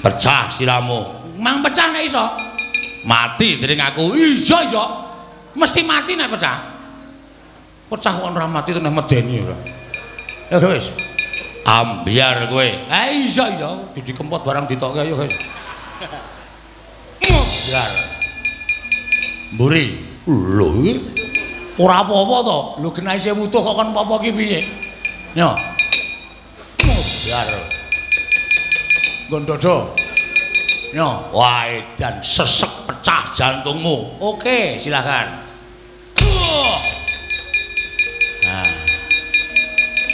Pecah siramu. Mang pecah nek iso. Mati dening aku. Iya iso. Mesti mati nek pecah. Pecah kok ora mati nek medeni ora. Ya wis. Ambyar kowe. Eh iya iya, Didi Kempot barang ditokke ayo guys. Ambyar. Mburi. Lho iki ora apa-apa to. Lho genah isih wutuh kok kon apa-apa ki piye? Yo. Ambyar. Nggon dodo. Yo, wah edan sesek pecah jantungmu. Oke, silakan. Nah.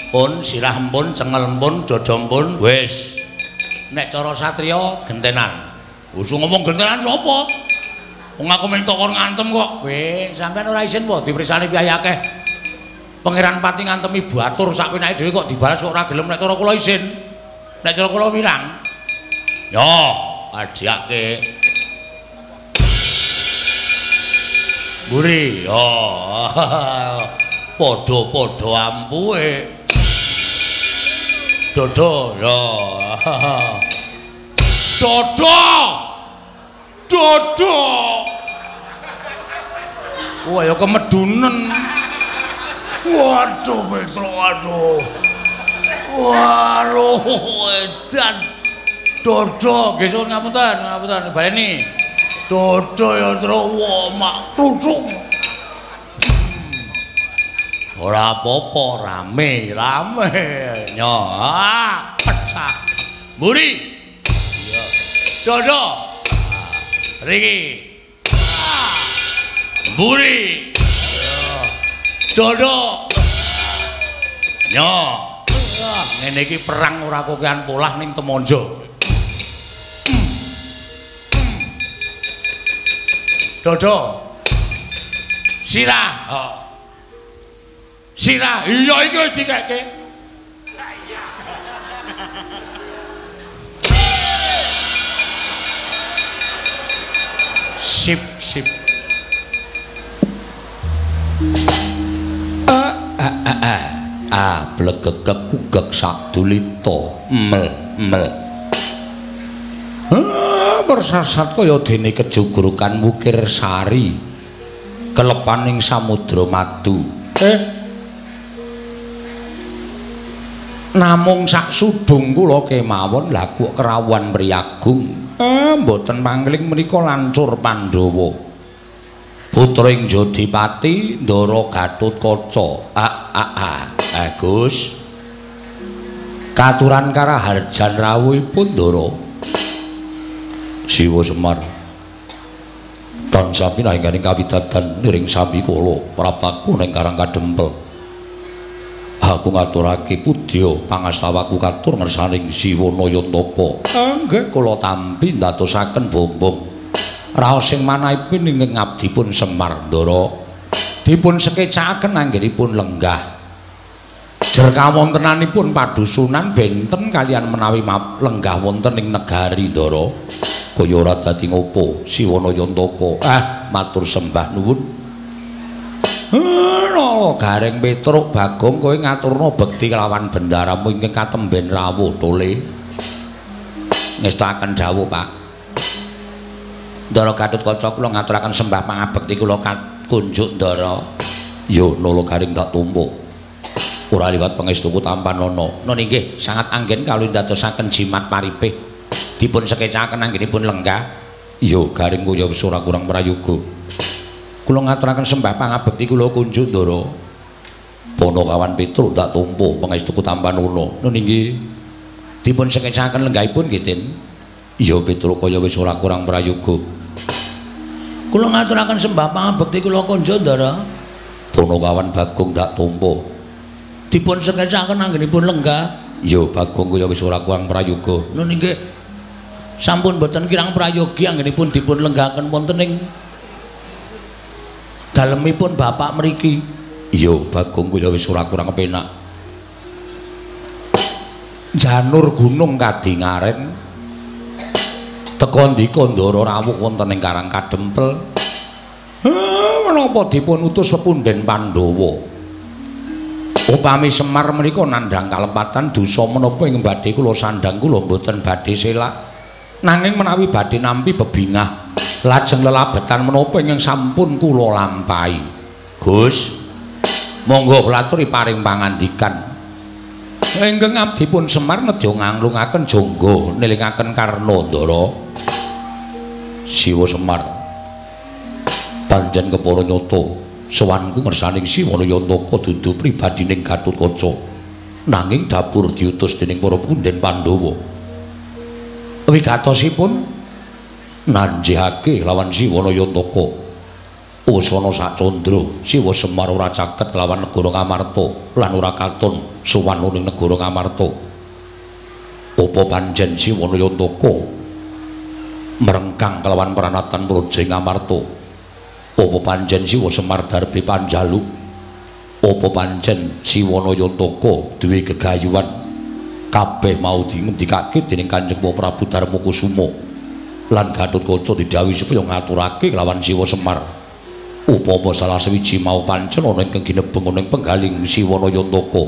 Pun sirah empun, cengel empun, dada empun, wis. Nek cara satriya gentenan. Wis ngomong gentenan sapa? Wong aku minta kon ngantem kok. Weh, sampean ora isin po dipersani piye akeh. Pangeran Pati ngantemi batur sak penake dhewe kok dibalas kok ora gelem. Nek cara kula isin. Nek cara kula wirang. Yo, adhiake. Mburi, yo. Padha-padha ampuhe. Dodo, yo. Dodo. Dodo. Wah, ya kemedunen. Waduh, Petro, aduh. Waduh, edan. Dodo, nggih suwun ngapunten, ngapunten baleni. Dodo ya, Tru, wah, mak kluthuk. Ora apa-apa, rame, rame. Nyo, pecah. Mburi. Iya. Dodo. Riki. Mburi. Iya. Dodo. Nyo. Ngene iki perang ora kokean polah ning Temonjo. Dodo. Sirah. Oh. Sirah. Iya iki wis dikeke. Sip sip. A blegegek kugek sadulita mel mel. Persasat kaya dene kejugrukan wukir sari kelepaning samudra madu. Namung sak sudung kula kemawon lha kok kerawuhan mriyagung. Mboten mangling menika lancur Pandhawa. Putra ing Jodipati Ndara Gatotkaca. Gus. Katuran karaharjan rawuhipun Ndara. Siwa Semar. Tansah pinanggih kawidadan niring sami kula prapaku ning Karang Kadempel. Aku ngaturake pudya pangastawaku katur ngersaning Siwa Nayantaka. Nggih kula tampi ndadosaken bombong. Raos sing manahipun ingkang ngabdipun Semar Ndara dipun sekecakaken anggenipun lenggah. Jer kawontenanipun padusunan benten kalian menawi lenggah wonten ing negari Ndara. Kaya ora dadi ngopo Siwa Nayantaka. Matur sembah nuwun. Nala Gareng Petruk Bagong kowe ngaturna bekti kelawan bendaramu ingkang katemben rawuh tole. Ngestakaken dawuh, Pak. Ndara Gatotkaca kula ngaturaken sembah pangabekti kula kunjuk Ndara. Yo Nala Gareng tak tumpu. Ora liwat pangestuku tampanana. Nun inggih sangat anggen kawula ndadosaken jimat paripih. Dipun sekecaken anggenipun lenggah. Yo Gareng kaya wis ora kurang prayoga. Kula ngaturaken sembah pangabekti kula kunjuk Ndara. Panakawan Petruk tak tumpu pangestuku tampanana. Nun inggih dipun sekecaken lenggahipun nggih Den. Iya Petruk kaya wis ora kurang prayoga. Kula ngaturaken sembah pangabekti kula kunjuk Ndara. Panakawan Bagong tak tumpu. Dipun sekecaken anggenipun lenggah. Iya Bagong kaya wis ora kurang prayoga. Nun inggih sampun boten kirang prayogi anggenipun dipun lenggahaken wonten ing dalemipun bapak mriki. Iya Bagong kaya wis ora kurang kepenak. Janur gunung kadingaren teka ndika Ndara rawuh wonten ing Karang Kadempel. Menapa dipun utus pepunden Pandhawa? Upami Semar menika nandhang kalepatan dosa menapa ing badhe kula sandhang kula mboten badhe selak. Nanging menawi badhe nampi bebingah lajeng lelabetan menapa ingkang sampun kula lampahi. Gus, monggo kula aturi paring pangandikan. Ingkang abdi pun Semar nedya nganglungaken jangga nelingaken Karna Ndara. Siwa Semar, pancen kepara nyata sowanku ngersaning Siwana Yantaka dudu pribadining Gatotkaca, nanging dapur diutus dening para punden Pandhawa. Wigatosipun nanjihake lawan Siwana Yantaka. Usana sacandra Siwa Semar ora caket lawan negara Ngamarta lan ora katon sowan ning negara Ngamarta. Apa pancen Siwana Yantaka merengkang kelawan pranatan praja Ngamarta? Apa pancen Siwa Semar darbi panjaluk? Apa pancen Siwana Yantaka duwe gegayuhan? Kabeh mau dingendikake dening Kanjeng Prabu Darmakusuma lan Gatotkaca didhawuhi supaya ngaturake kelawan Siwa Semar. Upama salah sawiji mau pancen ana ingkang ginebeng ana ing penggaling Siwana Yantaka,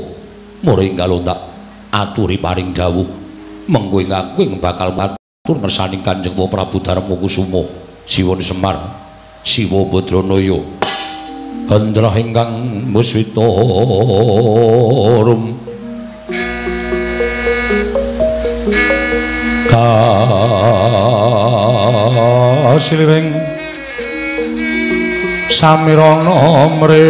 mara enggal ndak aturi paring dawuh mengko ing aku ing bakal matur ngersaning Kanjeng Prabu Darmakusuma. Siwana Semar, Siwa Badranaya, hendra ingkang muswita rum kasiliring samirana mre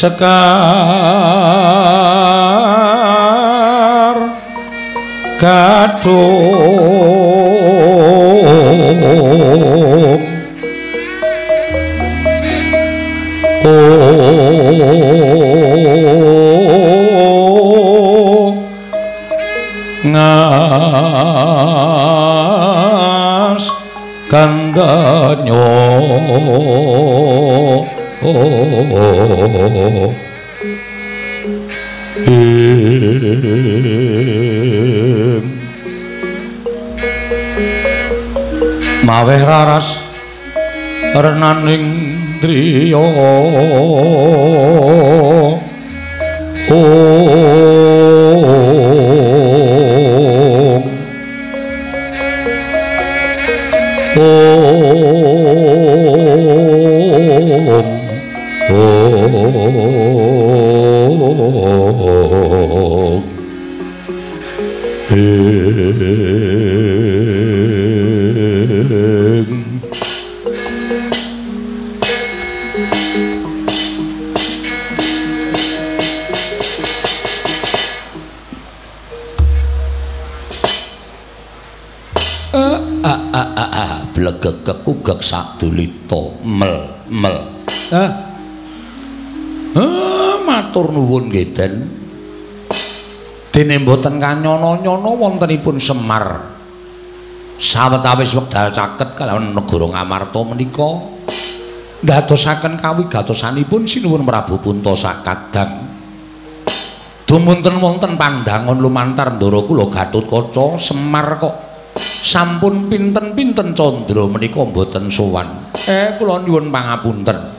sekar gadung ngas kandanyo maweh raras renaning driya om blegek kekugek sadulita mel mel. Matur nuwun nggih Den. Dene mboten kanyono-nyono wontenipun Semar sawetawis wekdal caket kalawan negara Ngamarta menika ndadosaken kawigatosanipun Sinuwun Prabu Punta sakadang. Dumunten wonten pandangon lumantar ndara kula Gatotkaca Semar kok sampun pinten-pinten candra menika mboten sowan. Kula nyuwun pangapunten.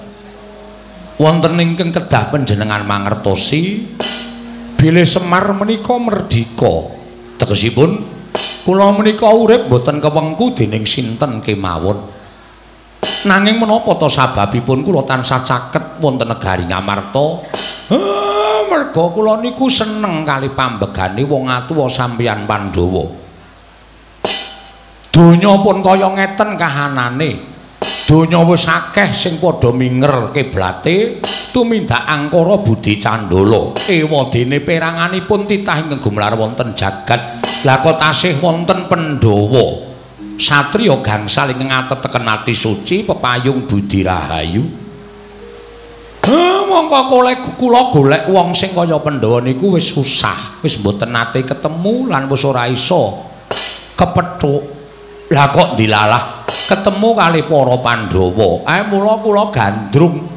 Wonten ingkang kedah panjenengan mangertosi bilih Semar menika merdika. Tegesipun kula menika urip mboten kewengku dening sinten kemawon. Nanging menapa ta sababipun kula tansah caket wonten negari Ngamarta? Merga kula niku seneng kali pambegane wong atuwa sampeyan Pandhawa. Donya pun kaya ngeten kahanane. Donya wis akeh sing padha minger kiblate tumindak angkara budi candala. Ewadene peranganipun titah ingkang gumelar wonten jagat. Lah kok tasih wonten Pandhawa satriya gangsal ingkang ateteken ati suci pepayung budi rahayu. Mongko kula golek wong sing kaya Pandhawa niku wis susah, wis mboten nate ketemu lan wis ora iso kepethuk. Lah kok dilalah ketemu kali para Pandhawa. Mula kula gandrung.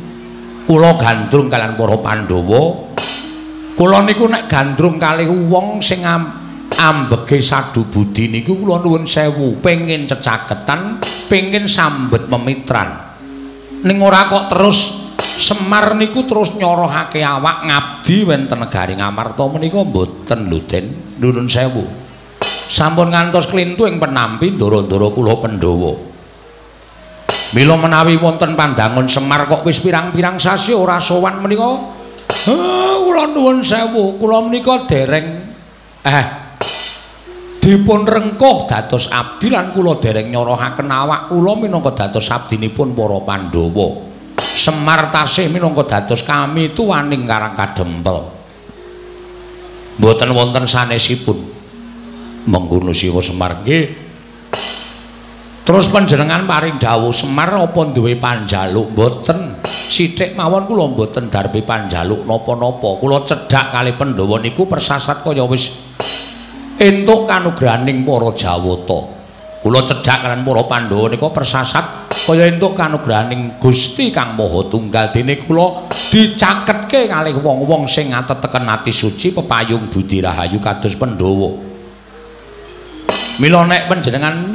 Kula gandrung kalian para Pandhawa. Kula niku nek gandrung kali wong sing Ambege sadu budi niku kula nuwun sewu, pengin cecaketan, pengin sambet memitran. Ning ora kok terus Semar niku terus nyorohake awak ngabdi wonten negari Ngamarta menika mboten lho Den, nuwun sewu. Sampun ngantos klintu ing penampi ndara-ndara kula Pandhawa. Mila menawi wonten pandangon Semar kok wis pirang-pirang sasi ora sowan menika, kula nuwun sewu, kula menika dereng dipun rengkuh dados abdi lan kula dereng nyorohaken awak kula minangka dados abdinipun para Pandhawa. Semar tasih minangka dados kami tuwaning Karang Kadempel. Mboten wonten sanesipun. Mengkono Siwa Semar nggih. Terus panjenengan paring dawuh Semar apa duwe panjaluk? Mboten. Sithik mawon kula mboten darbi panjaluk napa-napa. Kula cedhak kali Pandhawa niku persasat kaya wis entuk kanugrahaning para Jawata. Kula cedhak kalian para Pandhawa nika persasat kaya entuk kanugrahaning Gusti Kang Maha Tunggal, dene kula dicaketke kalih wong-wong sing ngateteken ati suci pepayung budi rahayu kados Pandhawa. Mila nek panjenengan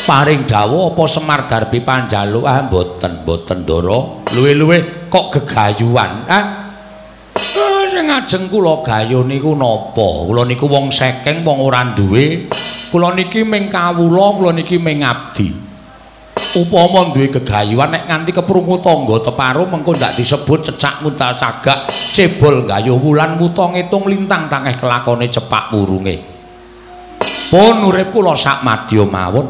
paring dawuh apa Semar darbi panjaluk? Ah mboten, mboten Ndara. Luwih-luwih kok gegayuhan. Sing ajeng kula gayuh niku napa? Kula niku wong sekeng, wong ora duwe. Kula niki ming kawula, kula niki ming abdi. Upama duwe gegayuhan nek nganti keprungu tangga teparo mengko ndak disebut cecak muntal cagak, cebol gayuh wulan wuta ngitung lintang tangeh kelakone cepak wurunge. Pun urip kula sak madya mawon.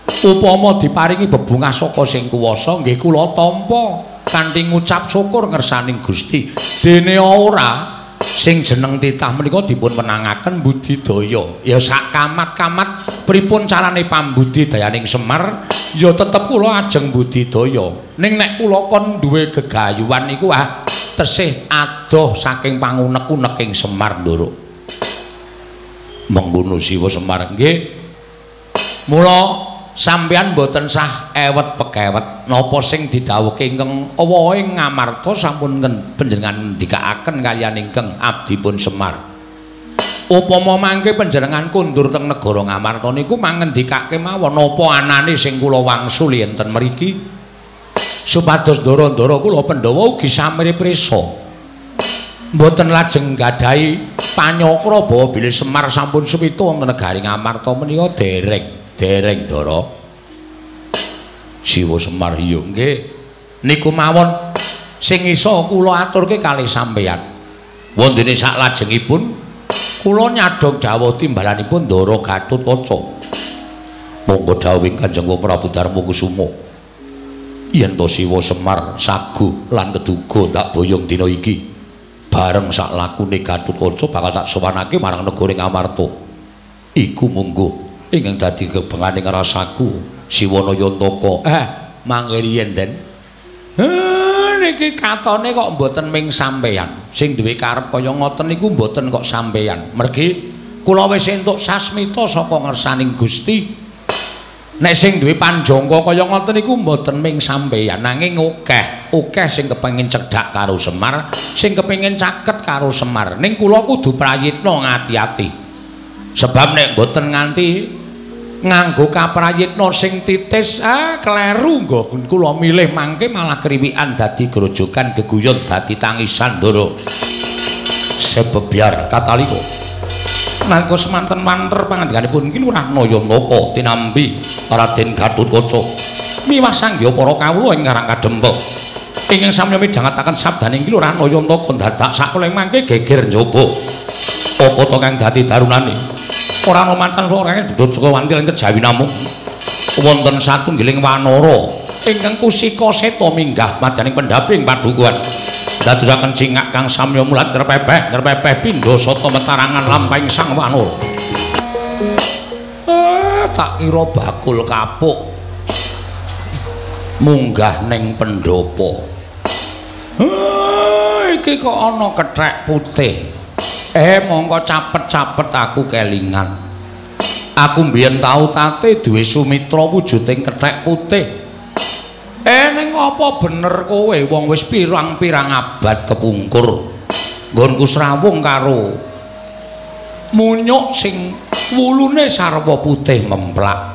Upama diparingi bebungah saka sing kuwasa nggih kula tampa kanthi ngucap syukur ngersaning Gusti. Dene ora sing jeneng titah menika dipun wenangaken budidaya. Ya sak kamat-kamat pripun carane pambudidayaning Semar ya tetep kula ajeng budidaya. Ning nek kula kon duwe gegayuhan niku tesih adoh saking pangunek-uneking Semar Ndara. Mengkono Siwa Semar nggih. Mula sampeyan mboten sah ewet pekewet napa sing didhawuhke ingkang awahe Ngamarta sampun panjenengan ngendikaaken kaliyan ingkang abdipun Semar. Upama mangke panjenengan kundur teng negara Ngamarta niku mangendikake mawon napa anane sing kula wangsuli enten mriki supados ndara-ndara kula Pandhawa ugi samri prisa. Mboten lajeng nggadahi panyakra bawa bilih Semar sampun suwita wonten negari Ngamarta menika dereng. Dereng Ndara. Siwa Semar iya nggih. Niku mawon sing iso kula aturke kalih sampeyan. Wondene saklajengipun kula nyadhong dawuh timbalanipun Ndara Gatotkaca. Monggo dawuhing Kanjeng Prabu Darmakusuma. Yen to Siwa Semar sagu lan keduga tak boyong dina iki bareng sak lakune Gatotkaca bakal tak sowanake marang negara Ngamarta. Iku monggo ingkang dadi kebenganing rasaku Siwana Yantaka. Mangke riyen Den. Niki katone kok mboten ming sampeyan. Sing duwe karep kaya ngoten niku mboten kok sampeyan. Mergi kula wis entuk sasmita saka ngersaning Gusti. Nek sing duwe panjangka kaya ngoten niku mboten ming sampeyan, nanging akeh, akeh sing kepengin cedhak karo Semar, sing kepengin caket karo Semar. Ning kula kudu prayitna ngati-ati. Sebab nek mboten nganti nganggo kaprayitna sing titis, kleru nggon kula milih mangke malah kriwikan dadi grojogan geguyon dadi tangisan Ndara. Sebebyar katalika. Nalika semanten manter pangandikanipun Ki Lurah Nayantaka tinampi Raden Gatotkaca miwah sangya para kawula ing Karang Kadempel. Ingkang samya midhangetaken sabdaning Ki Lurah Nayantaka dadak sakuling mangke geger njaba. Apa to kang dadi darunane? Ora ana macan ora dudut saka wanti lan kejawi namung wonten satunggiling wanara ingkang kusika seta minggah madyaning pendhaping padukuhan. Dadosaken cingak kang samya mulat ngrepepeh ngrepepeh pindha sata metarangan lampahing sang wanara. Tak kira bakul kapuk munggah ning pendhapa. Iki kok ana kethek putih. Mongko capet-capet aku kelingan. Aku mbiyen tau tate duwe sumitra wujuding kethek putih. Ning apa bener kowe wong wis pirang-pirang abad kepungkur nggonku srawung karo Munyuk sing wulune sarwa putih memplak.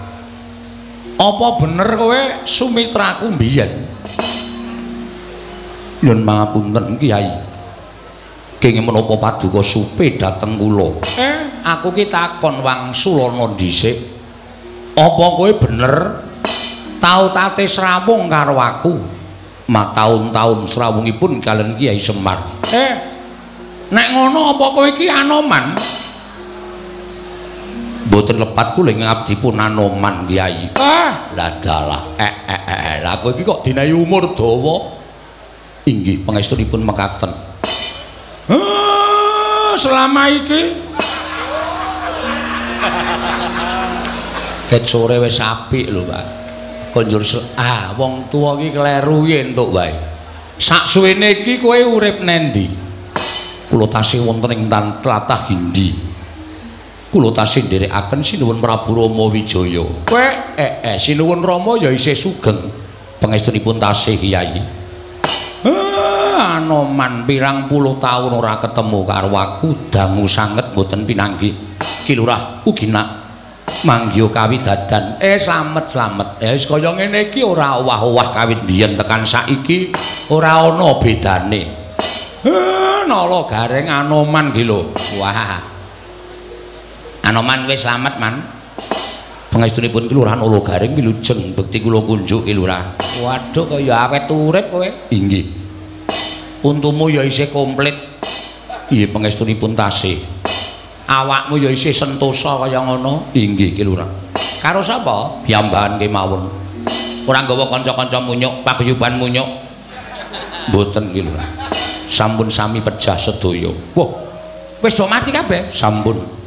Apa bener kowe sumitraku mbiyen? Nyun pangapunten Kyai. Kenging menapa paduka supe dhateng kula? Aku ki takon wangsulana dhisik. Apa kowe bener tau tate srawung karo aku? Mataun-taun srawungipun kalian Kyai Semar. Nek ngono apa kowe iki Anoman? Mboten lepat kula ing abdi pun Anoman Kyai. Lah dalah. Lah kowe iki kok dinayi umur dawa? Inggih pangestunipun mekaten. Selama iki ket sore wis apik lho, Pak. Konjur wong tuwa iki kleru iki entuk wae. Saksuwene iki kowe urip nendi? Kula tasih wonten ing tlatah Gindi. Kula tasih nderekaken Sinuwun Prabu Rama Wijaya. Kowe Sinuwun Rama ya isih sugeng. Pangestunipun tasih Kyai. Anoman pirang puluh taun ora ketemu karo aku, dangu sanget mboten pinanggih. Ki Lurah ugi nak manggiha kawidadan. Slamet-slamet. Wis kaya ngene iki ora owah-owah kawit biyen tekan saiki ora ana bedane. Nala gareng Anoman ki lho. Wah. Anoman wis slamet, Man. Pangestunipun Ki Lurah Nala Gareng wilujeng bekti kula kunjuk Ki Lurah. Waduh kaya awet urip kowe. Inggih. Untumu ya isih komplit. Nggih pangestunipun tasih. Awakmu ya isih sentosa kaya ngono. Inggih Ki Lurah. Karo sapa? Piyambakan kemawon. Ora nggawa kanca-kanca munyuk, paguyuban munyuk. Mboten Ki Lurah. Sampun sami pejah sedaya. Wah. Wis do mati kabeh? Sampun.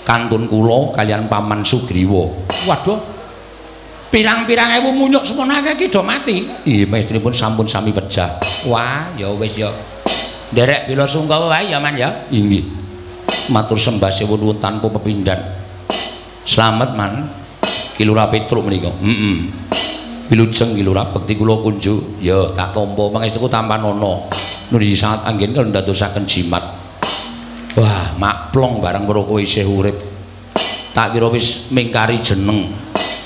Kantun kula kalian Paman Sugriwa. Waduh. Pirang-pirang ewu munyuk semono akeh iki do mati. Nggih, pangestunipun sampun sami pejah. Wah, ya wis ya. Nderek bela sungkawa wae ya, Man ya. Inggih. Matur sembah nuwun tanpa pepindhan. Slamet, Man. Ki Lurah Petruk menika. Heeh. Wilujeng Ki Lurah bekti kula kunjuk. Ya, tak tampa pangestuku tampanana. Nuli sangat anggen kula ndadosaken jimat. Wah, makplong barang weruh kowe isih urip. Tak kira wis mingkari jeneng.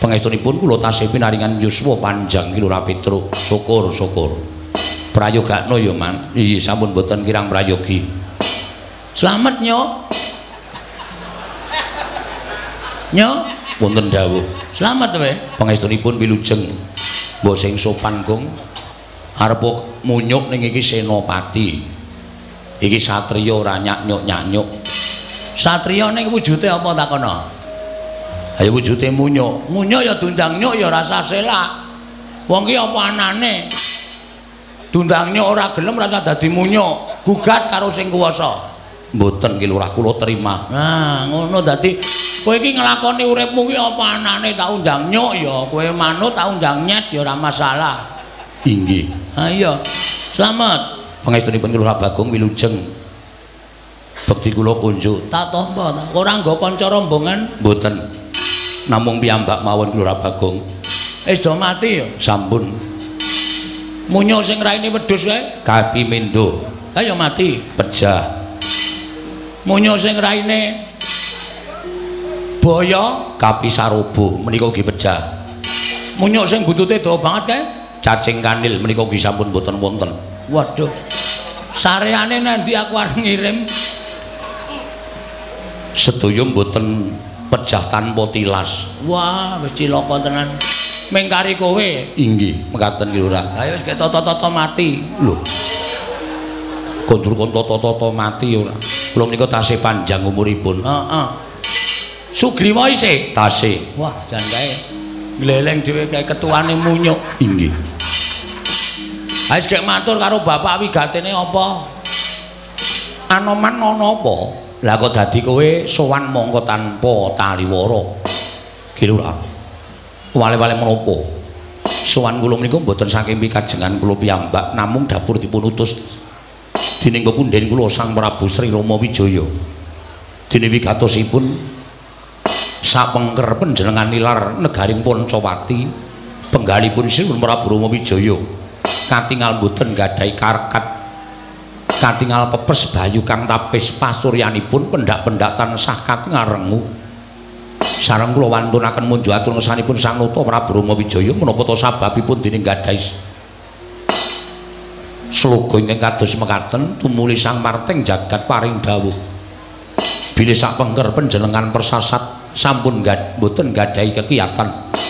Pangestunipun kula tasih pinaringan yuswa panjang Ki Lurah Petruk. Syukur, syukur. Prayogakno ya, Man. Iya, sampun mboten kirang prayogi. Slamet, Nyok. Nyok, wonten dawuh. Slamet kowe. Pangestunipun wilujeng. Mbok sing sopan, Gong. Arep munyuk ning iki senopati. Iki satriya ora nyak-nyuk-nyanyuk. Satriya ning wujude apa takono? Ayo wujude munyuk. Munyuk ya dundang nyuk ya rasa selak. Wong ki apa anane? Dundang nyuk ora gelem rasa dadi munyuk. Gugat karo sing kuwasa. Mboten Ki Lurah kula terima. Nah, ngono dadi kowe iki nglakoni uripmu ki apa anane tak undang nyuk ya kowe manut tak undang nyet ya ora masalah. Inggih. Ha iya. Slamet. Pangestunipun Ki Lurah Bagong wilujeng. Bekti kula kunjuk. Tak tampa ta. Ora nggo kanca rombongan? Mboten. Namung piyambak mawon Ki Lurah Bagong. Wis do mati ya? Sampun. Munyuk sing raine wedhus kae? Kapi mendo. Ha ya mati. Pejah. Munyuk sing raine boyo? Kapi sarobo menika ugi pejah. Munyuk sing buntute dawa banget kae? Cacing kanil menika ugi sampun mboten wonten. Waduh. Sareane nanti aku arep ngirim. Sedaya mboten pejah tanpa tilas. Wah, wis cilaka tenan. Mengkari kowe. Inggih, mekaten Ki Lurah. Ayo wis ketata-tata mati. Lho. Kondur kon tata-tata mati ora. Kula menika tasih panjang umuripun. Heeh. Sugriwa isih tasih. Wah, jan kae gleleng dhewe kae ketuane munyuk. Inggih. Ayo gek matur karo bapak wigatene apa? Anoman ana apa? Lah kok dadi kowe sowan mongko tanpa taliwara. Ki Lurah. Wale-wale menapa? Sowan kula menika mboten saking pikajengan kula piyambak namung dapur dipun utus dening pepundhen kula Sang Prabu Sri Rama Wijaya. Dene wigatosipun sapengker panjenengan nilar negaring Pancawati penggalipun Sri Prabu Rama Wijaya katingal mboten gadhahi karkat Katingal pepes bayu kang tapis pasuryanipun pendak-pendak tansah katingal rengu. Sareng kula wantunaken munjuk atur ngersanipun Sang Nata Prabu Rama Wijaya menapa ta sababipun dening gadhahi sloga ingkang kados mekaten tumuli Sang Marting jagat paring dawuh. Bilih sapengker panjenengan persasat sampun mboten gadhahi kekiyatan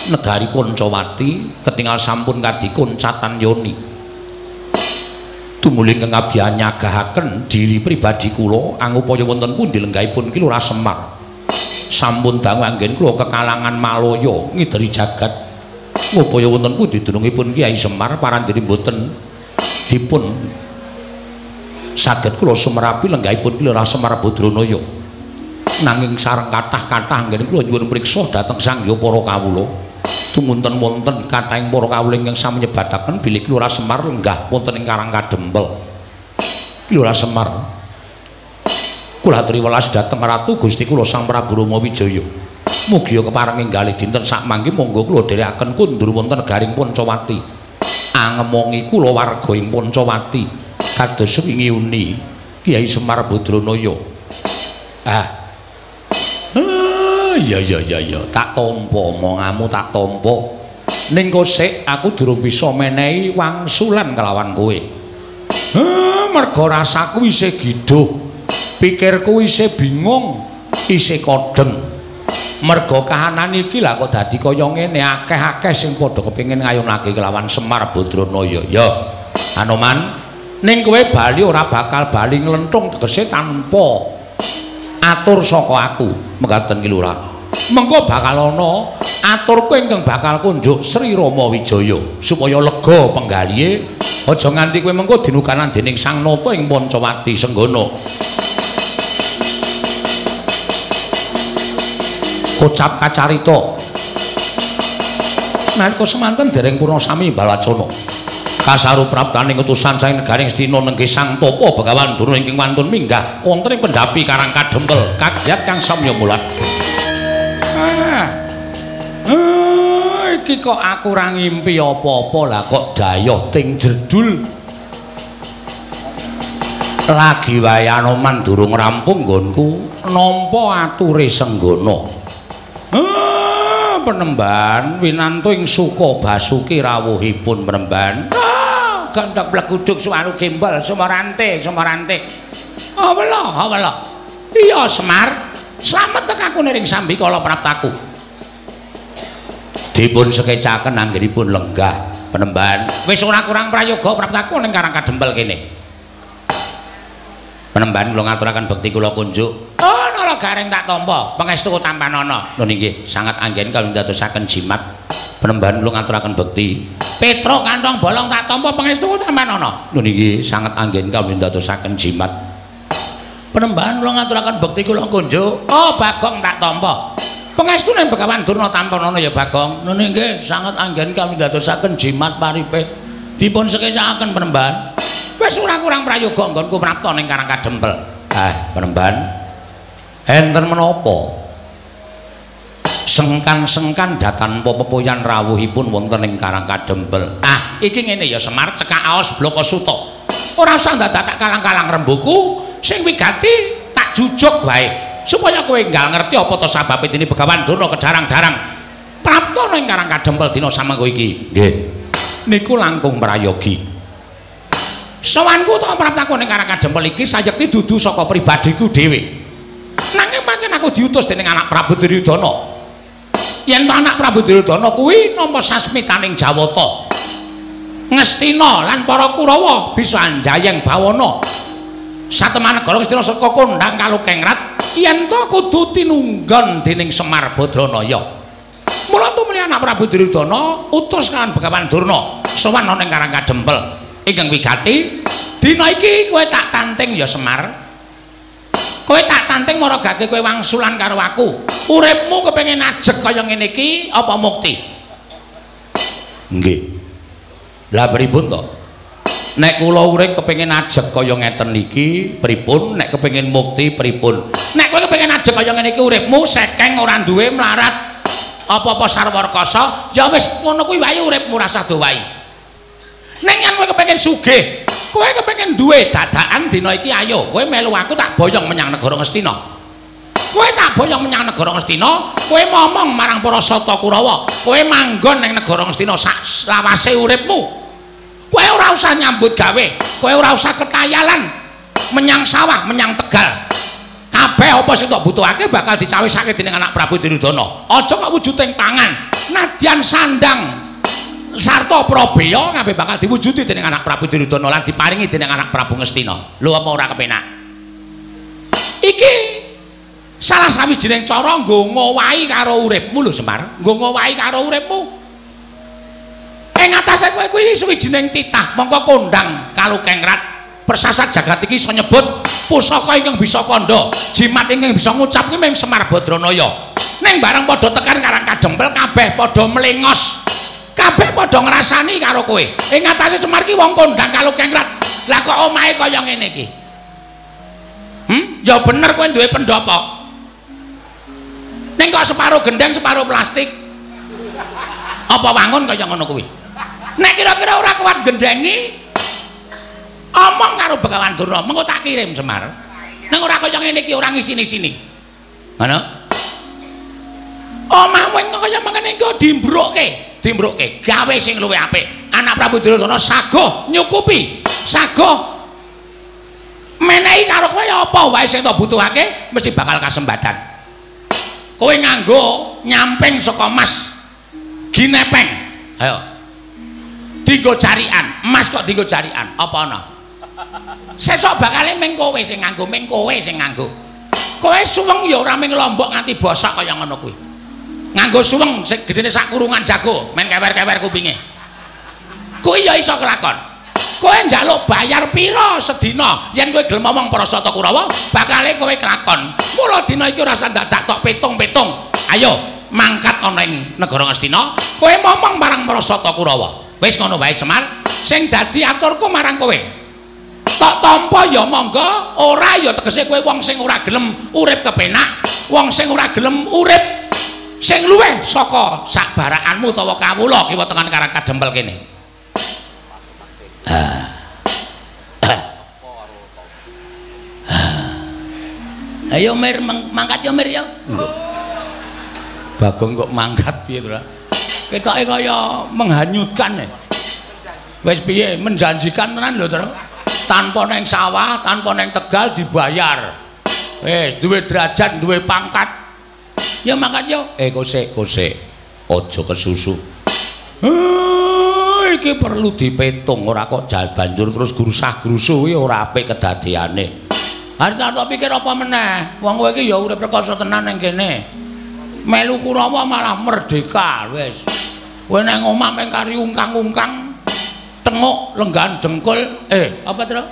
negari Pancawati ketingal sampun kadikuncatan yoni. Tumuli ingkang abdi nyagahaken diri pribadi kula angupaya wonten pundi lenggahipun Ki Lurah Semar. Sampun dangu anggen kula kekalangan Malaya ngideri jagat ngupaya wonten pundi dunungipun Kyai Semar parandene mboten dipun saged kula sumerapi lenggahipun Ki Lurah Semar Badranaya. Nanging sareng kathah-kathah anggen kula nyuwun priksa dhateng sang hyang para kawula. Tumunten wonten kathahing para kawula ingkang sami nyebataken bilih Ki Lurah Semar lenggah wonten ing Karang Kadempel. Ki Lurah Semar kula aturi welas dhateng Ratu Gusti kula Sang Prabu Rama Wijaya. Mugia kepareng enggalih dinten sakmangke monggo kula dherekaken kundur wonten negaring Pancawati. Angemongi kula warga ing Pancawati kados wingi uni Kyai Semar Badranaya. Ah. Ya ya ya ya, tak tampa omonganmu tak tampa. Ning kosek aku durung bisa menehi wangsulan kelawan kowe. Merga rasaku isih gidhuh. Pikirku isih bingung, isih kodheng. Merga kahanan iki lah kok dadi kaya ngene, akeh-akeh sing padha kepengin ngayunake kelawan Semar Badranaya. Ya, Anoman, ning kowe bali ora bakal bali nglenthung tegese tanpa atur saka aku, mekaten Ki Lurah. Mengko bakal ana aturku ingkang bakal kunjuk Sri Rama Wijaya supaya lega penggalihe, aja nganti kowe mengko dinukanan dening Sang Nata ing Pancawati Senggana. Kocap kacarita nalika semanten dereng purna sami balacana kasaru praptaning utusan saking negaring Astina nenggih Sang Tapa Begawan Durna ingkang wantun minggah wonten ing pendhapi Karang Kadempel kagiat kang samya mulat. Iki kok aku ora ngimpi apa-apa lah kok dayoh ting jedul. Lagi wae Anoman durung rampung nggonku nampa ature Senggana. Penemban winantu ing suka basuki rawuhipun penemban. Gandhak bleguduk suwaru gembel sumarante sumarante. Awela awela. Iya Semar, slamet tekaku niring sambikala praptaku. Dipun sekecaken anggenipun lenggah penemban. Wis ora kurang prayoga praptaku ning Karang Kadempel kene. Penemban kula ngaturaken bekti kula kunjuk. Oh, nala garing tak tampa, pangestu tampanana. Nun inggih, sangat anggen kula ndadosaken jimat. Penemban kula ngaturaken bekti. Petro kantong bolong tak tampa, pangestu tampanana. Nun inggih, sangat anggen kula ndadosaken jimat. Penemban kula ngaturaken bekti kula kunjuk. Oh, Bagong tak tampa. Pangestu ning Begawan Durna tampanana ya Bagong. Nun inggih, sangat anggen kula ndadosaken jimat paripe. Dipun sekecaken penemban. Wis ora kurang prayoga nggonku prapta ning Karang Kadempel. Penemban. Enten menapa? Sengkan-sengkan datanpa pepoyan rawuhipun wonten ing Karang Kadempel. Iki ngene ya Semar, cekak aos blaka suta. Ora usah dadak tak kalang-kalang rembuku, sing wigati tak jujuk wae supaya kowe enggal ngerti apa to sababe dene Begawan Durna kedarang-darang prapta ning Karang Kadempel dina samangko iki. Nggih. Niku langkung prayogi. Sowanku to praptaku ning Karang Kadempel iki sayekti dudu saka pribadiku dhewe. Nanging pancen aku diutus dening anak Prabu Duryudana. Yen to anak Prabu Duryudana kuwi nampa sasmitaning Jawata. Ngastina lan para Kurawa bisa anjayeng bawana. Sateman negara Ngastina saka kondhang kalukengrat yen to kudu tinunggon dening Semar Badranaya. Mula tumuli anak Prabu Duryudana utus kan Begawan Durna sowan ana ning Karang Kadempel. Ingkang wigati dina iki kowe tak tanting ya Semar. Kowe tak tanting maragake kowe wangsulan karo aku. Uripmu kepengin ajeg kaya ngene iki apa mukti? Nggih. Lah pripun to? Nek kula urip kepengin ajeg kaya ngeten iki pripun? Nek kepengin mukti pripun? Nek kowe kepengin ajeg kaya ngene iki uripmu sekeng ora duwe mlarat apa-apa sarwa rekasa, ya wis ngono kuwi wae uripmu rasah dowahi. Ning yen kowe kepengin sugih, Kowe kepengin duwe dadakan dina iki ayo, kowe melu aku tak boyong menyang negara Ngastina. Kowe tak boyong menyang negara Ngastina, kowe momong marang para Sata Kurawa, kowe manggon ning negara Ngastina sak lawase uripmu. Kowe ora usah nyambut gawe, kowe ora usah ketayalan menyang sawah, menyang Tegal. Kabeh apa sing tok butuhake bakal dicawisake dening anak Prabu Duryudana. Aja kok wujuding tangan, nadyan sandang sarta prabeya kabeh bakal diwujudi dening anak Prabu Duryudana lan diparingi dening anak Prabu Ngastina. Lho apa ora kepenak? Iki salah sawijining cara nggo ngowahi karo uripmu lho Semar, nggo ngowahi karo uripmu. Ing atase kowe kuwi sawijining titah mongko kondang kalukengrat persasat jagat iki iso nyebut pusaka ingkang bisa kandha, jimat ingkang bisa ngucap kuwi mung Semar Badranaya. Ning bareng padha tekan Karang Kadempel kabeh padha mlengos. Kabeh padha ngrasani karo kowe. Ing atase Semar ki wong kondang kalukengrat. Lah kok omahe kaya ngene iki? Ya bener kowe duwe pendopo. Ning kok separo gendeng, separo plastik. Apa wangun kaya ngono kuwi? Nek kira-kira ora kuat gendengi, omong karo Begawan Durna, mengko tak kirim Semar. Ning ora kaya ngene iki, ora ngisini-sini. Ngono? Omahmu kaya mengene iki dimbrukke, dimbrukke, gawe sing luwih apik. Anak Prabu Duryudana saguh nyukupi, saguh menehi karo kowe apa wae sing tok butuhake mesti bakal kasembadan. Kowe nganggo nyamping saka mas ginepeng. Ayo. Dinggo jarian, emas kok dinggo jarian, apa ana? Sesuk bakale ming kowe sing nganggo, ming kowe sing nganggo. Kowe suweng ya ora ming lombok nganti bosok kaya ngono kuwi. Nganggo suweng sing gedene sak kurungan jago, men kewer-kewer kupinge. Kuwi ya iso kelakon. Kowe njaluk bayar pira sedina yen kowe gelem omong para Sata Kurawa, bakale kowe kelakon. Mula dina iki ora usah dadak tok pitung-pitung. Ayo mangkat ana ing negara Ngastina, kowe momong marang para Sata Kurawa. Wis ngono wae Semar, sing dadi aturku marang kowe. Tok tampa ya monggo, ora ya tegese kowe wong sing ora gelem urip kepenak, wong sing ora gelem urip sing luwih saka sak barakanmu utawa kawula kiwa tengan Karang Kadempel kene. Ayo Mir, mangkat yo Mir yo. Bagong kok mangkat piye to? Ketoke kaya menghanyutkan. Wis piye menjanjikan tenan lho to. Tanpa neng sawah, tanpa neng Tegal dibayar. Wis duwe derajat, duwe pangkat. Ya mangkat yo. Kosek, kosek. Aja kesusu. Iki perlu dipetung, ora kok banjur terus grusah-grusuh kuwi ora apik kedadeane. Harus tak pikir apa meneh? Wong kowe iki ya urip rekoso tenan ning kene. Melu Kurawa malah merdeka wis. Kowe nang omah meng kari ungkang-ungkang, tenguk lenggahan dengkul, apa to?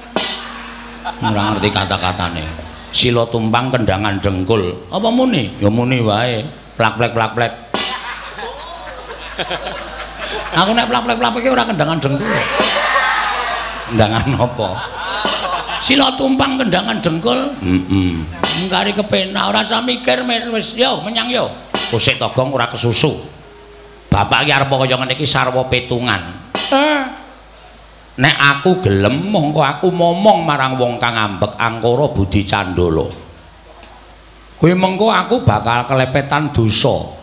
Ora ngerti kata-katane. Sila tumpang kendangan dengkul. Apa muni? Ya muni wae. Plak-plek plak-plek. Aku nek plak-plek plak-plek ora kendangan dengkul. Kendangan apa? Sila tumpang kendangan dengkul. Heeh. Ngkari kepenak ora usah mikir wis yo menyang yo. Kosek Togong ora kesusu. Bapak iki arep kaya ngene iki sarwa petungan. Nek aku gelem mongko aku momong marang wong kang ambek angkara budi candala. Kuwi mengko aku bakal kelepetan dosa.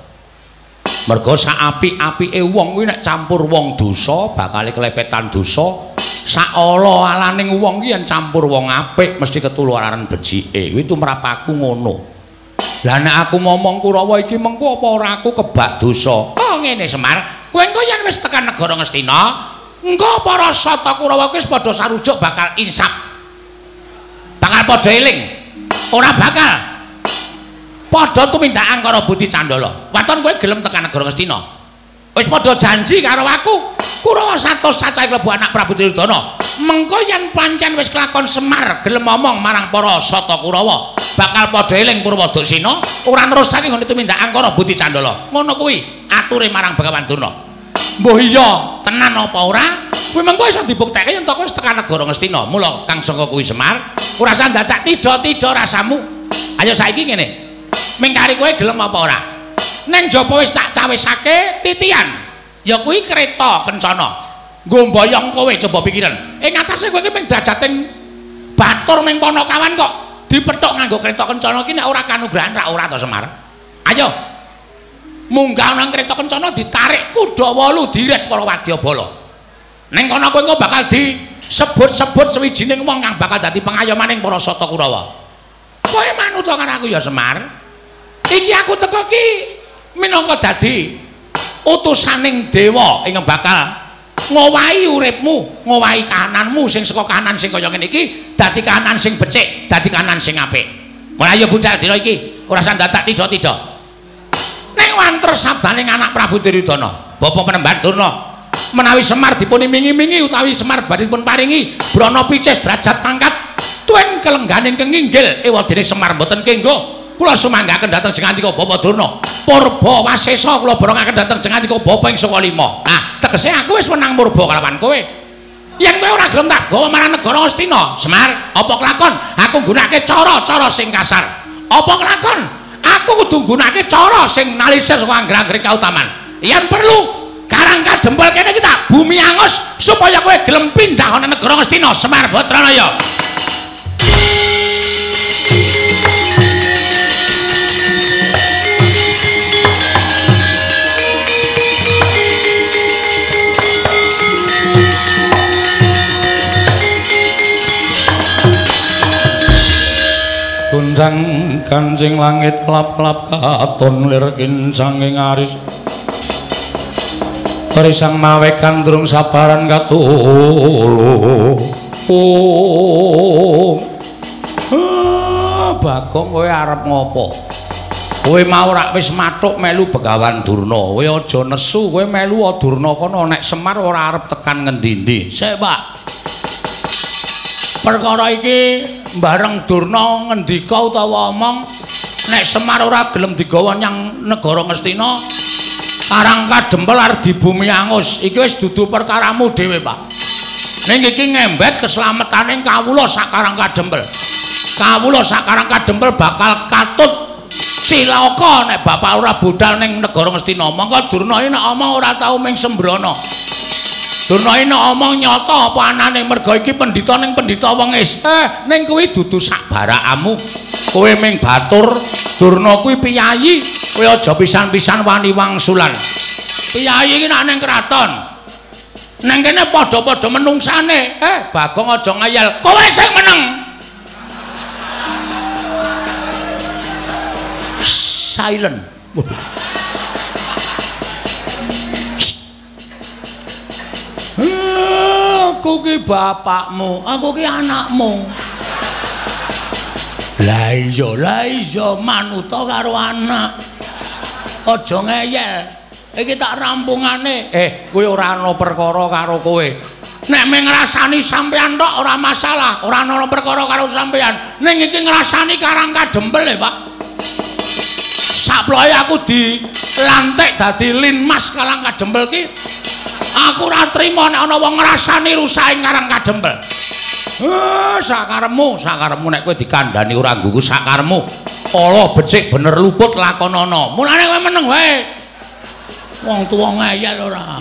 Mergo sak apik-apike wong kuwi nek campur wong dosa bakal kelepetan dosa. Sak ala-alaning wong ki yen campur wong apik mesti ketularan becike. Kuwi tumrap aku ngono. Lah nek aku momong Kurawa iki mengko apa ora aku kebak dosa? Oh ngene Semar, kowe engko yen wis tekan negara Ngastina, engko para Sata Kurawa kuwi wis padha sarujuk bakal insaf. Bakal padha eling. Ora bakal padha tumindak angkara budi candala. Waton kowe gelem tekan negara Ngastina. Wis padha janji karo aku. Kurawa 100 cacahe klebu anak Prabu Duryudana. Mengko yen pancen wis kelakon Semar gelem omong marang para Sata Kurawa, bakal padha eling Purwodaksina, ora nerusake nggone tumindak angkara budi candala. Ngono kuwi ature marang Begawan Durna. Mbuh iya tenan apa ora? Kuwi mengko iso dibuktekke yen to wis tekan negara Ngastina. Mula kang sangka kuwi Semar, ora usah dadak tidha-tidha rasamu. Ayo saiki ngene. Mingkari kowe gelem apa ora? Neng jaba wis tak cawisake titian. Ya kuwi kereta kencana. Nggo mboyong kowe coba pikiran. Ing atase kowe iki mung drajating batur ning Panakawan kok dipethuk nganggo kereta kencana iki nek ora kanugrahan ra ora to Semar. Ayo. Munggah nang kereta kencana ditarik kuda 8 diret para wadyabala. Ning kono kowe engko bakal disebut-sebut sewijining wong kang bakal dadi pengayomaning para Sata Kurawa. Kowe manut karo aku ya Semar. Iki aku teko ki minangka dadi utusaning dewa ing bakal ngowahi uripmu, ngowahi kahananmu sing saka kahanan sing kaya ngene iki dadi kahanan sing becik, dadi kahanan sing apik. Mulai ayo budal dina iki, ora usah dadak tidha-tidha. Ning wanter sabdaning anak Prabu Duryudana, Bapak Penemban Durna, menawi Semar dipun imingi-imingi utawi Semar badhe dipun paringi brana picis derajat pangkat tuen kelengganing kenginggil ewadene Semar mboten kenggo. Kula sumanggaken dhateng jengandika Bapak Durna. Purba wasesa kula borongaken dhateng jengandika Bapak ing saka lima. Nah, tegese aku wis wenang murba kalawan kowe. Yen kowe ora gelem tak gawa marang negara Astina, Semar, apa kelakon aku nggunakake cara-cara sing kasar? Apa kelakon aku kudu nggunakake cara sing nalisir saka angger-anggere kautaman? Yen perlu Karang Kadempel kene iki tak bumi angus supaya kowe gelem pindah ana negara Astina, Semar Badranaya. Gonjang kancing langit kelap-kelap katon lir kincang ing aris. Risang mawe gandrung sabaran katulu. Oh. Bagong kowe arep ngopo? Kowe mau rak wis mathuk melu Begawan Durna. Kowe aja nesu, kowe melu Durna kono nek Semar ora arep tekan ngendi-endi. Sik, Pak. Perkara iki bareng Durna ngendika utawa omong nek Semar ora gelem digawa nyang negara Ngastina, Karang Kadempel arep dibumi angus. Iki wis dudu perkaramu dhewe, Pak. Ning iki ngembet keslametane kawula sak Karang Kadempel. Kawula sak Karang Kadempel bakal katut cilaka nek bapak ora budal ning negara Ngastina. Mongko Durna iki nek omong ora tau ming sembrono. Durna iki nek omong nyata apa anane merga iki pendhita ning pendhita wengis. Ning kuwi dudu sak barakamu. Kowe ming batur, Durna kuwi piyayi. Kowe aja pisan-pisan wani wangsulan. Piyayi iki nek ning kraton. Neng kene padha-padha menungsane. Bagong aja ngayal. Kowe sing meneng. Silent. Waduh. Aku ki bapakmu, aku ki anakmu. Lah iya manuta karo anak. Aja ngeyel. Iki tak rampungane. Kowe ora ana perkara karo kowe. Nek mung ngrasani sampean tok ora masalah, ora ana perkara karo sampean. Ning iki ngrasani Karang Kadempel e, Pak. Saploe aku dilantik dadi Linmas Karang Kadempel ki. Aku ora trima nek ana wong ngrasani rusake Karang Kadempel. Sakaremu, sakaremu nek kowe dikandhani ora nggugu sakaremu. Ala becik bener luput lakonana. Mulane kowe meneng wae. Wong tuwa ngeyel ora.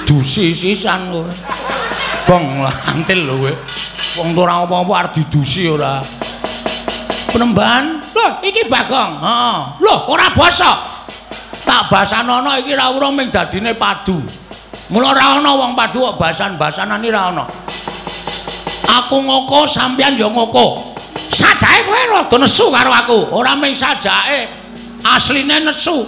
Dusi sisan kowe. Bong lantil lho kowe. Wong tuwa ora apa-apa arep didusi ora. Penemban, lho iki Bagong. Heeh. Lho ora basa. Tak basanono iki ra urung ming dadine padu. Mula ora ana wong padu kok basan-basanan iki ra ana. Aku ngoko sampeyan ya ngoko. Sajake kowe rada nesu karo aku. Ora ming sajake, asline nesu.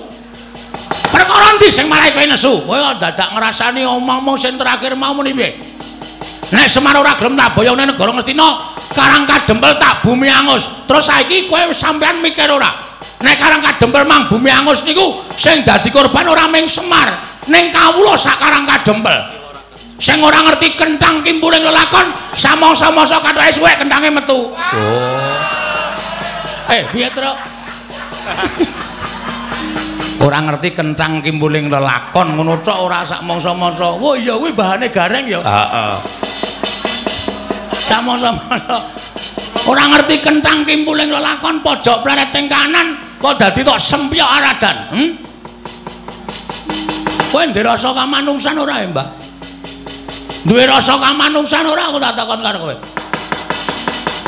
Perkara endi sing marai kowe nesu? Kowe kok dadak ngrasani omong-omong sing terakhir mau muni piye? Nek Semar ora gelem tak boyong nang negara Ngastina, Karang Kadempel tak bumi angus. Terus saiki kowe sampeyan mikir ora? Nek Karang Kadempel mang bumi angus niku sing dadi korban ora ming Semar, ning kawula sak Karang Kadempel. Sing ora ngerti kenthang kimpuling lelakon, samangsa-mangsa kathoke suwek kenthange metu. Oh. Piye, Truk? Ora ngerti kenthang kimpuling lelakon ngono tok ora sak mangsa-mangsa. Wah iya kuwi bahane gareng ya. Heeh. Samangsa-mangsa ora ngerti kenthang kimpuling lelakon pojok pleret ing kanan kok dadi tok sempyok aradan. Kowe ndek rasa kamanungsan ora ya, Mbah? Duwe rasa kamanungsan ora aku tak takon karo kowe.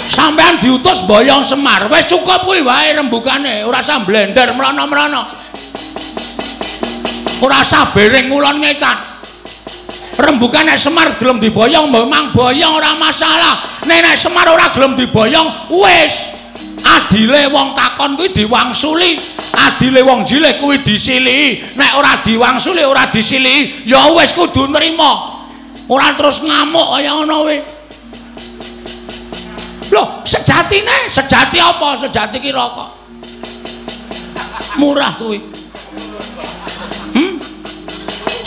Sampeyan diutus boyong Semar, wis cukup kuwi wae rembugane, ora usah blender mrono-mrono. Ora usah bering ngulon ngetan. Rembugan nek Semar gelem diboyong memang boyong ora masalah. Nek nek Semar ora gelem diboyong wis. Adile wong takon kuwi diwangsuli, adile wong jilih kuwi disilihi. Nek ora diwangsuli ora disilihi ya wis kudu nrima. Ora terus ngamuk kaya ngono kuwi. Loh, sejatine, sejati apa? Sejati ki rokok. Murah kuwi.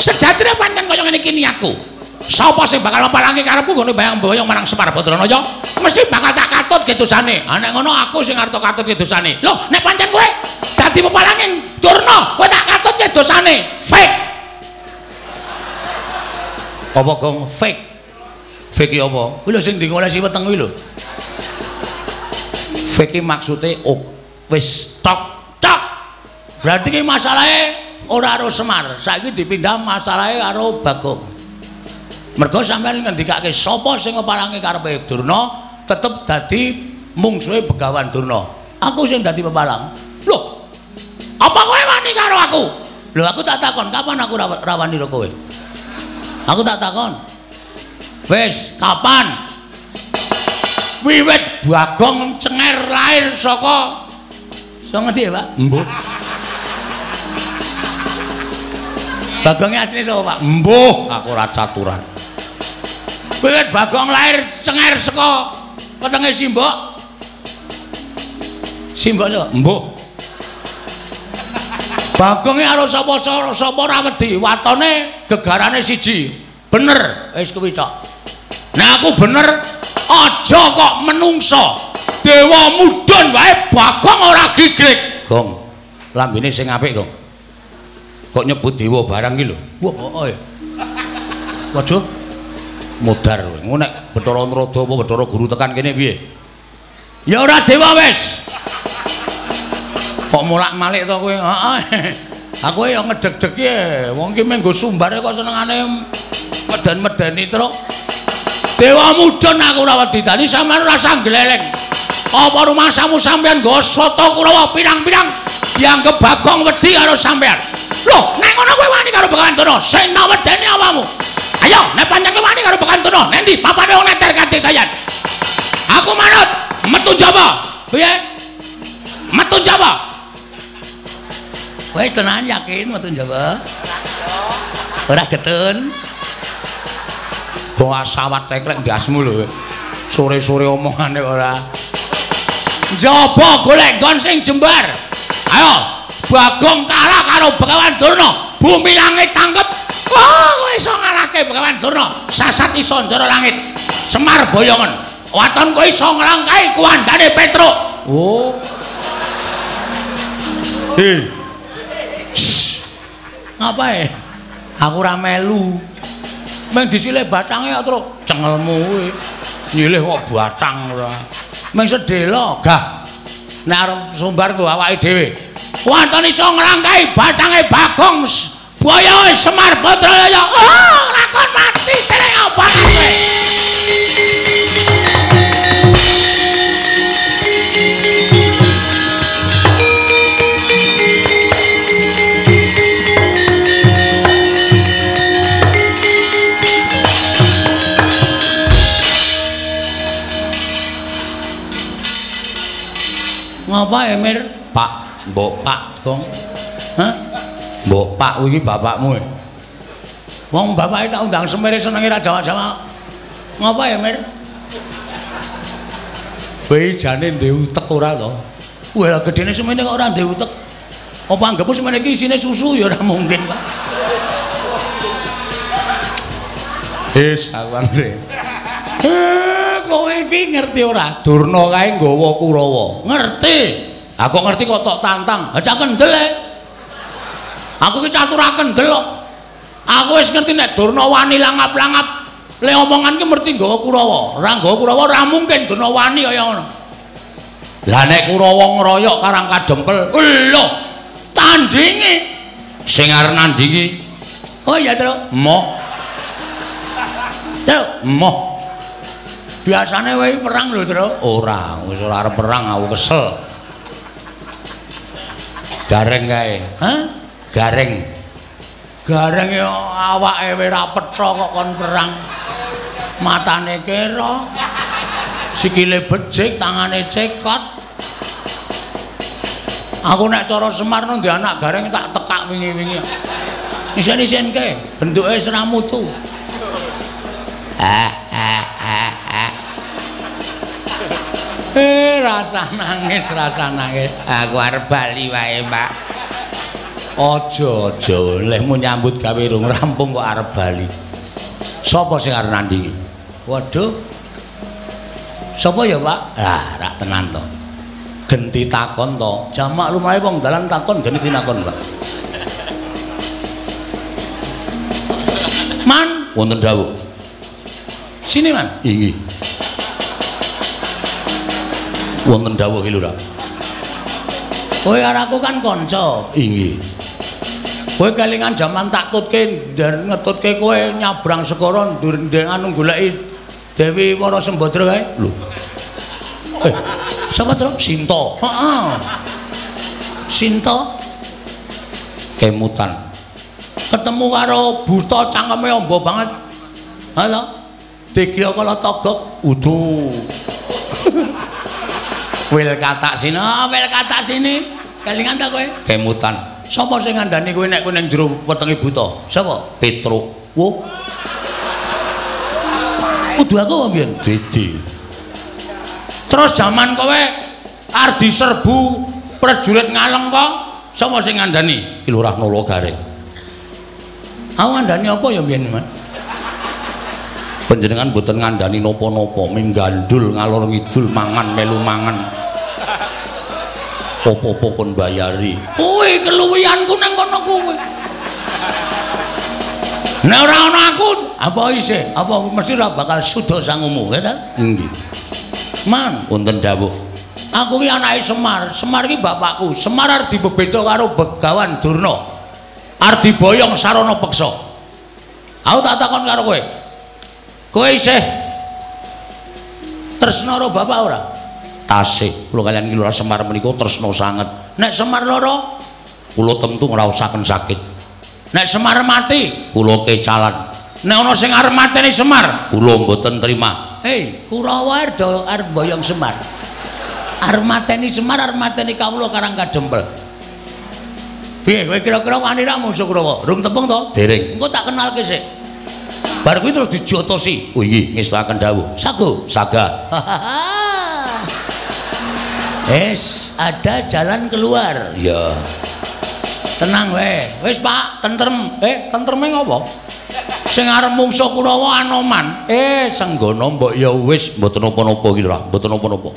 Sejatine pancen kaya ngene iki niatku. Sapa sing bakal mapalangi karepku nggone bayang-boyong marang Semar Badranaya, mesti bakal tak katut ke dosane. Ha nek ngono aku sing arep katut ke dosane. Loh, nek pancen kowe dadi pepalange Durna, kowe tak katut ke dosane. Fake. Apa gong fake? Fake ki apa? Kuwi lho sing dingolesi weteng kuwi lho. Fake ki maksude oh, wis tok tok. Berarti ki masalahe ora karo Semar, saiki dipindah masalahe karo Bagong. Mergo sampeyan ngendikake sapa sing ngepalangi karepe Durna tetep dadi mungsuhe Begawan Durna. Aku sing dadi pepalang. Lho, apa kowe wani karo aku? Lho aku tak takon, kapan aku rawani karo kowe? Aku tak takon. Wis, kapan? Wiwit Bagong cenger lahir saka saka ngendi ya, Pak? Mbuh. Bagongnya asline sapa, Pak? Mbuh, aku ora caturan. Wiwit Bagong lahir cenger saka wetenge Simbok. Simbok sapa? Mbuh. Bagonge karo sapa-sapa ora wedi, watone gegarane siji. Bener, wis kuwi tok. Nek aku bener, aja kok menungso. Dewa mudhun wae Bagong ora gigrik. Gong, lambene sing apik, Gong. Kok nyebut dewa barang iki lho. Wah, heeh. Waduh. Modar kowe. Ngono nek Bathara Narada apa Bathara Guru tekan kene piye? Ya ora dewa wis. Kok molak-malik to kowe? Heeh. Aku ya ngedeg-deg ki. Wong ki mung nggo sumbare kok senengane meden-medeni truk. Dewa mudhun aku ora wedi. Dadi sampeyan ora usah gleleng. Apa rumangsamu sampeyan nggo sata Kurawa pirang-pirang dianggep Bagong wedi karo sampeyan? Loh, nek ngono kowe wani karo Begawan Durna, sing wedeni awakmu. Ayo, nek pancen kowe wani karo Begawan Durna, nendi papane wong neter kadekayan. Aku manut, metu Jawa. Piye? Metu Jawa. Wis tenan yakin metu Jawa? Ora getun. Kok asawat teklek ndasmu lho. Sore-sore omongane ora. Njaba golek nggon sing jembar. Ayo, Bagong kalah karo Begawan Durna, bumi langit tangkep. Wah, kowe iso ngalahke Begawan Durna, sasat iso njara langit. Semar boyongen. Waton kowe iso nglangkahi kuwandane Petruk. Oh. Hei. Ngapae? Aku ora melu. Meng disilih batange kok truk cengelmu kuwi. Nyilih kok batang ora. Meng sedhela gah. Nek arep sumbar nggo awake dhewe. Waton iso nglangkahi batange Bagong boyoe Semar Badraya. Oh, lakon mati dereng apa kowe. Ngapa ya, Mir? Pak, mbok Pak, Gong. Hah? Mbok Pak kuwi bapakmu e. Wong bapake tak undang semere senenge ra jawab-jawab. Ngapa ya, Mir? Kowe jane ndek utek ora to? Wah, gedene semene kok ora ndek utek. Apa anggepmu semene iki isine susu ya ora mungkin, Pak. Wis, aku anggere. Kowe iki ngerti ora? Durna kae nggawa Kurawa. Ngerti. Aku ngerti kok tok tantang. Ha cak kendel e. Aku iki catur kendel kok. Aku wis ngerti nek Durna wani langap-langap. Le omongan ki mesti nggawa Kurawa. Ora nggawa Kurawa ora mungkin Durna wani kaya ngono. Lah nek Kurawa ngroyok Karang Kadempel, lho, tandinge sing arep nandingi. Oh iya, Truk. Moh. Truk, emoh. Biasane wae perang lho, Truk. Ora, wis ora arep perang aku kesel. Gareng kae. Hah? Gareng. Gareng ya awake wis ora petha kok kon perang. Matane kera. Sikile becik, tangane cekot. Aku nek cara Semar nang anak Gareng tak tekak wingi-wingi. Isen-isenke, bentuke wis ora mutu. Rasa nangis, rasa nangis. Aku arep bali wae, Pak. Aja, aja, lehmu nyambut gawe rung rampung kok arep bali. Sapa sing arep nandingi? Waduh. Sapa ya, Pak? Lah, rak tenan to. Genti takon to. Jamak lumrahe wong dalan takon genti takon, Pak. Man, wonten dawuh. Sini, Man. Inggih. Wonten dawuh ki Lurah. Kowe karo aku kan kanca. Inggih. Kowe kelingan jaman tak tutke ngetutke kowe nyabrang segara ndur anu goleki Dewi Wara Sembadra kae. Lho. Sapa to? Sinta. Heeh. Sinta kemutan. Ketemu karo buta cangkeme amba banget. Ha to? Degya kala togok. Udu. Wil katak sini, oh, wil katak sini. Kelingan ta kowe? Kemutan. Sapa sing ngandani kowe nek kowe ning jero wetenge buta? Sapa? Petruk. Wo. Kudu aku apa mbiyen? Didi. Terus jaman kowe arep diserbu prajurit Ngalengka, sapa sing ngandani? Ki Lurah Nala Gareng. Aku ngandani apa ya mbiyen, Man? Panjenengan mboten ngandani napa-napa, ming gandul ngalor ngidul mangan melu mangan. Apa-apa kon bayari. Kuwi keluwihanku nang kono kuwi. Nek ora ana aku, apa isih? Apa mesti ora bakal suda sangumu, ya ta? Nggih. Man, wonten dawuh. Aku ki anake Semar. Semar ki bapakku. Semar arep dibebeda karo Begawan Durna. Arep diboyong sarana peksa. Aku tak takon karo kowe. Kowe isih tresna karo bapak ora? Tasih. Kula kaliyan Ki Lurah Semar menika tresna sanget. Nek Semar lara, kula tentu ngraosaken sakit. Nek Semar mati, kula kecalan. Nek ana sing arep mateni Semar, kula mboten trima. Hei, Kurawa arep mboyong Semar. Arep mateni Semar, arep mateni kawula Karang Kadempel. Piye kowe kira-kira wani ra musuh Kurawa? Rung tepung to? Dereng. Engko tak kenalke sik. Bar kuwi terus dijotosi. Oh inggih, ngestakaken dawuh. Sago, saga. Es, ada jalan keluar. Iya. Tenang wae. Wis, Pak, tentrem. Tentreme ngopo? Sing arep mungsuh Kurawa Anoman. Senggono mbok ya wis mboten napa-napa ki Lurah, mboten napa-napa.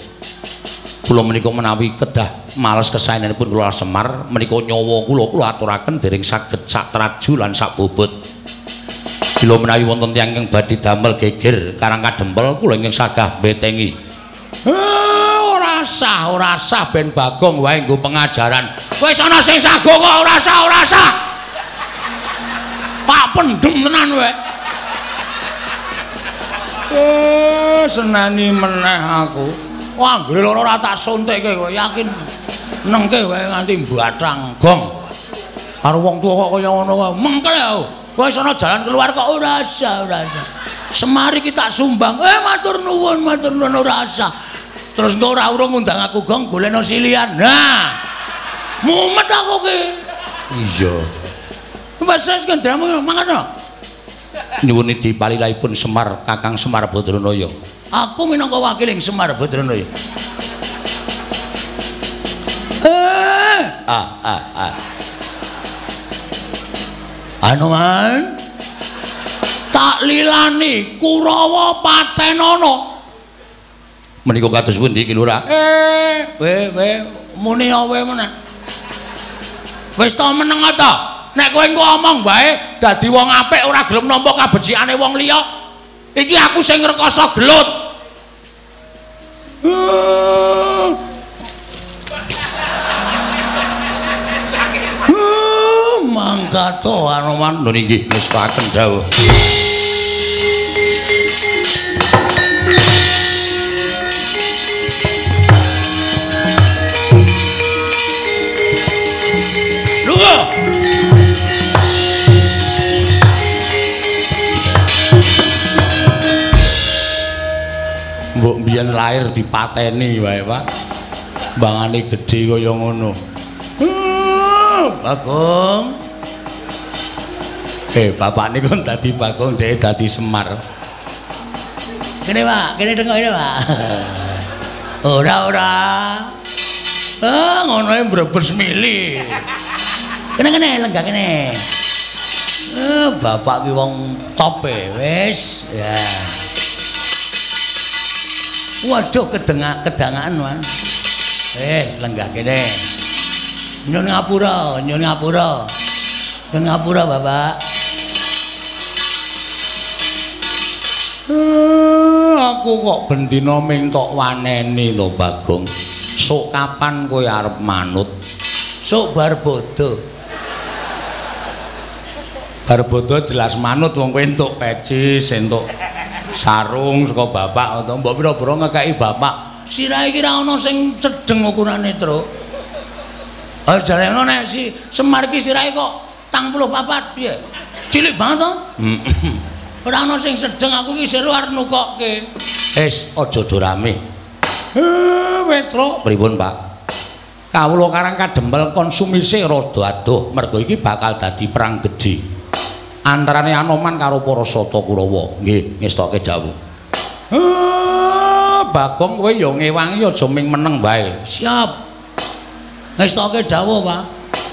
Kula menika menawi kedah males kesaenanipun kula Semar menika nyawa kula kula aturaken dereng saged sak traju lan sak bobot. Bila menawi wonten tiyang ingkang badhe damel geger Karang Kadempel kula ingkang sagah mbetengi. Ora sah, ora sah ben Bagong wae nggo pengajaran. Wis ana sing sago kok ora sah, ora sah. Pak pendem tenan kowe. Seneni meneh aku. Wah, anggere lara ora tak suntikke kowe, yakin. Nengke wae nganti mbathang gong. Karo wong tuwa kok kaya ngono wae. Mengkel aku. Wis ana jalan keluar kok ora sah, ora sah. Semar iki tak sumbang. Matur nuwun, matur nuwun ora sah. Terus engko ora urung ngundang aku gong golekno silian. Nah. Mumet aku ki. Iya. Wis wis kendramu mangkat to. Nyuwun dipalilahipun Semar Kakang Semar Badranaya. Aku minangka wakiling Semar Badranaya. Anoman tak lilani Kurawa patenana. Menika kados pundi Ki Lurah? We muni awe meneh. Wis to meneng ta? Nek kowe engko omong wae dadi wong apik ora gelem nampa kabecikane wong liya. Iki aku sing ngrekoso gelut. Mangkat to Anoman. Lho inggih ngestakaken dawuh. Mbok mbiyen lahir dipateni wae, Pak. Bangane gedhe kaya ngono. Bagong. Bapak niku dadi Bagong, dhek dadi Semar. Kene, Pak, kene tengok kene, Pak. Ora, ora. Ah, ngono ae brebes mili. Kene kene lenggah kene. Bapak ki wong top e, wis. Ya. Waduh, kedangaan, Mas. Wis, lenggah kene. Nyun ngapura, nyun ngapura. Nyun ngapura, Bapak. Aku kok bendina ming tok waneni to, Bagong. Sok kapan kowe arep manut? Sok bar bodho. Bar bodho jelas manut wong kowe entuk pecis, entuk sarung saka bapak atau mbok pira-pira ngekeki bapak. Sirahe iki ra ana sing sedeng ukurane, Truk. Ah jare ono nek si Semar iki sirahe kok 44 piye? Cilik banget to? Ora ana sing sedeng, aku iki seru arep nukokke. Wis, aja do rame. Petro, pripun, Pak? Kawula Karang Kadempel konsumise rada adoh mergo iki bakal dadi perang gedhe antarane Anoman karo para Sata Kurawa. Nggih, ngestoke dawuh. Bagong kowe ya ngewangi aja ming meneng wae. Siap. Ngestoke dawuh, Pak.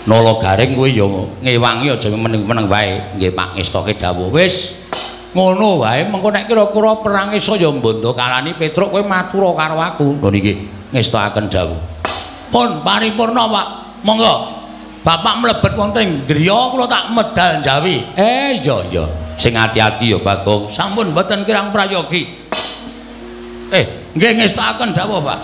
Nala Garing kowe ya ngewangi aja ming meneng wae. Nggih, Pak, ngestoke dawuh. Wis. Ngono wae, mengko nek kira-kira perange saya mbondo kalani Petruk kowe matura karo aku. Lho niki ngestokaken dawuh. Pun paripurna, Pak. Monggo. Bapak mlebet wonten ing griya kula tak medal njawi. Iya iya. Sing ati-ati ya, Bagong. Sampun mboten kirang prayogi. Nggih ngestokaken dawuh, Pak.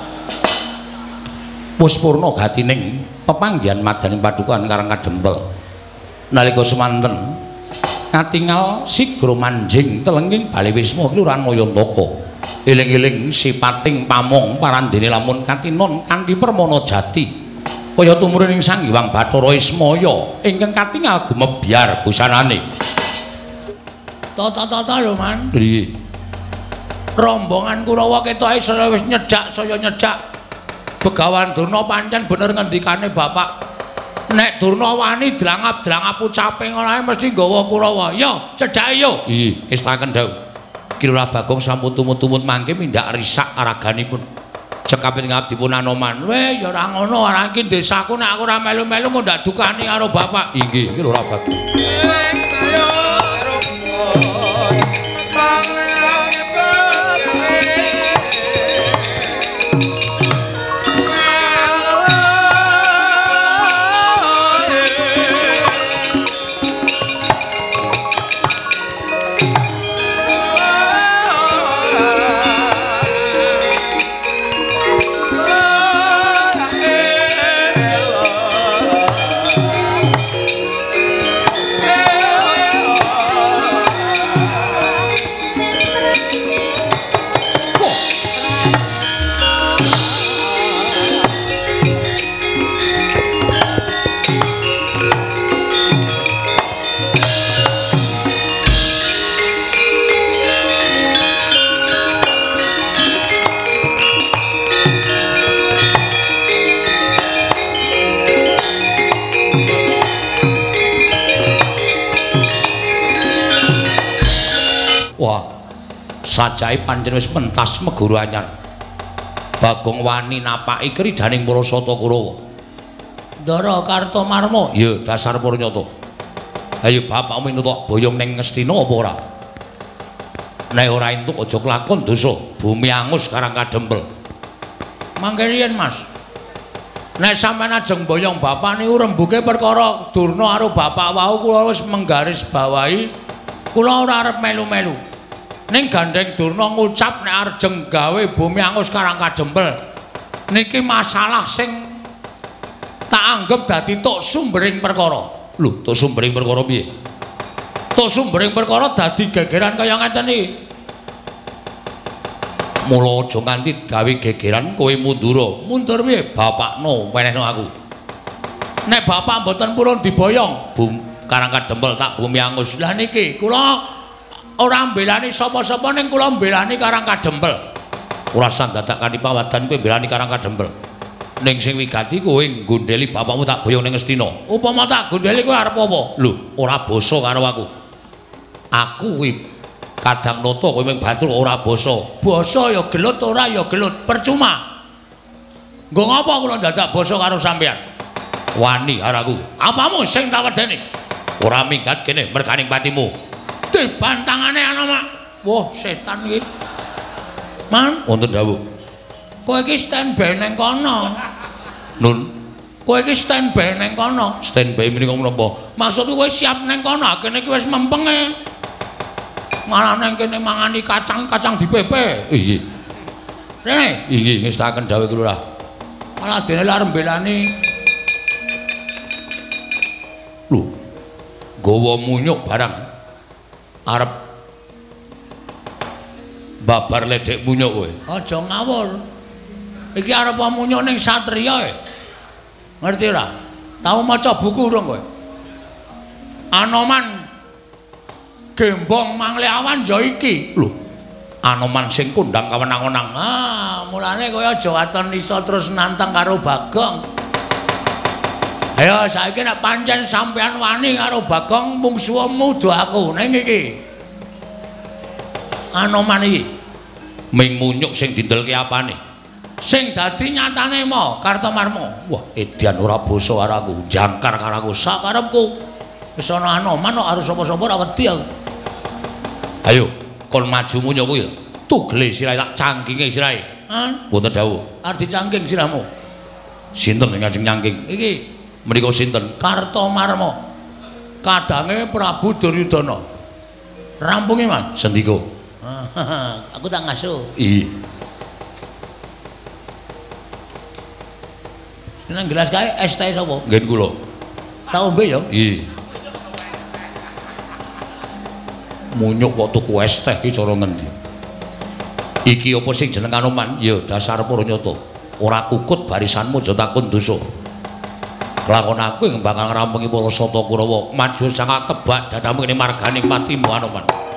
Wis purna gatining pepanggihan madaning padukuhan Karang Kadempel. Nalika semanten katingal sigra manjing telenging Bale Wisma Kelurahan Mayantaka. Eling-eling sipating pamong parandene lamun katinon kanthi permana jati. Kaya tumurun ing Sang Hyang Bathara Ismaya ingkang katingal gumebyar busanane. Tata-tata lho, Man. Piye? Rombongan Kurawa ketoke saya wis nyedak, saya nyedak. Begawan Durna pancen bener ngendikane bapak. Nek Durna wani drangap-drangap ucape ngono ae mesti nggawa Kurawa. Yo, cedhake yo. Iya, ngestaken dawuh. Ki Lurah Bagong sampun tumut-tumut mangke mindak risak araganipun. Cekaping ngabdipun Anoman. Weh, ya ora ngono, ora iki desaku nek aku ora melu-melu kok ndak dukani karo bapak. Inggih, iki Lurah Bagong. Sajae pancen wis pentas meguru anyar. Bagong wani napaki kridaning para Sata Kurawa. Ndara Kartomarma, ya dasar purnyata. Ayo bapakmu entuk boyong ning Ngastina apa ora? Nek ora entuk aja kelakon dosa, bumi angus Karang Kadempel. Mangke riyen, Mas. Nek sampeyan ajeng boyong bapak niku rembuke perkara Durna karo bapak wau kula wis menggaris bawahi kula ora arep melu-melu. Ning gandeng Durna ngucap nek arjeng gawe bumi angus Karang Kadempel. Niki masalah sing tak anggep dadi tok sumbering perkara. Lho, tok sumbering perkara piye? Tok sumbering perkara dadi gegeran kaya ngeten iki. Mula aja nganti gawe gegeran kowe mundura. Mundur piye? Bapakno wenehno aku. Nek bapak mboten purun diboyong, bum Karang Kadempel tak bumi angus. Lah niki kula ora mbelani sapa-sapa ning kula mbelani Karang Kadempel. Ora usah dadak kanthi pawadan kowe mbelani Karang Kadempel. Ning sing wigati kowe nggondheli bapakmu tak boyong ning Ngastina. Upama tak gondheli kowe arep apa? Lho, ora basa karo aku. Aku kuwi kadang nata kowe mung batur ora basa. Basa ya gelut ora ya gelut, percuma. Nggo ngapa kula dadak basa karo sampeyan? Wani karo aku. Apamu sing tak wedeni? Ora minggat kene merganing patimu. Dibantangane ana, Mak. Wah, setan iki. Man, wonten dawuh. Kowe iki standby ning kono. Nun, kowe iki standby ning kono. Standby menika menapa? Maksudku kowe siap ning kono, kene iki wis mempenge. Malah ning kene mangani kacang-kacang dipepe. Inggih. Rene, inggih ngestaken dawuh Lurah. Malah dene arep mbelani. Lho, gawa munyuk barang arep babar ledek munyuk kowe. Aja ngawur. Iki arep munyuk ning satriya e. Ngerti ora? Tau maca buku urung kowe? Anoman gembong Mangleawan ya iki. Lho, Anoman sing kondang kawenang-wenang. Ah, mulane kowe aja waton iso terus nantang karo Bagong. Ayo saiki nek pancen sampean wani karo Bagong mungsuhmu do aku ning iki. Anoman iki ming munyuk sing dindelke apane? Sing dadi nyatane mo Kartomarma. Wah, edian ora basa karo aku, jangkar karo aku sakarepku. Wis ana Anoman kok harus sapa-sapa ora wedi aku. Ayo, kon maju munyuk kuwi. Tugele sirahe tak cangkinge sirahe. Hah? Wonten dawuh. Arep dicangking sirahmu. Sinten sing ngajeng nyangking? Iki menika sinten? Kartomarma. Kadange Prabu Duryudana. Rampunge, Mas. Sendika. Aku tak ngasuh. Iya. Nang gelas kae es teh sapa? Nggih kula. Tak ombe ya? Iya. Munyuk kok tuku es teh iki cara ngendi? Iki apa sing jeneng Anoman? Ya dasar para nyata. Ora kukut barisanmu aja takon dosa. Kelakon aku ing bakal ngrampungi para Sata Kurawa. Maju sangat tebak dadamu kene marganing patimu Anoman. Wah.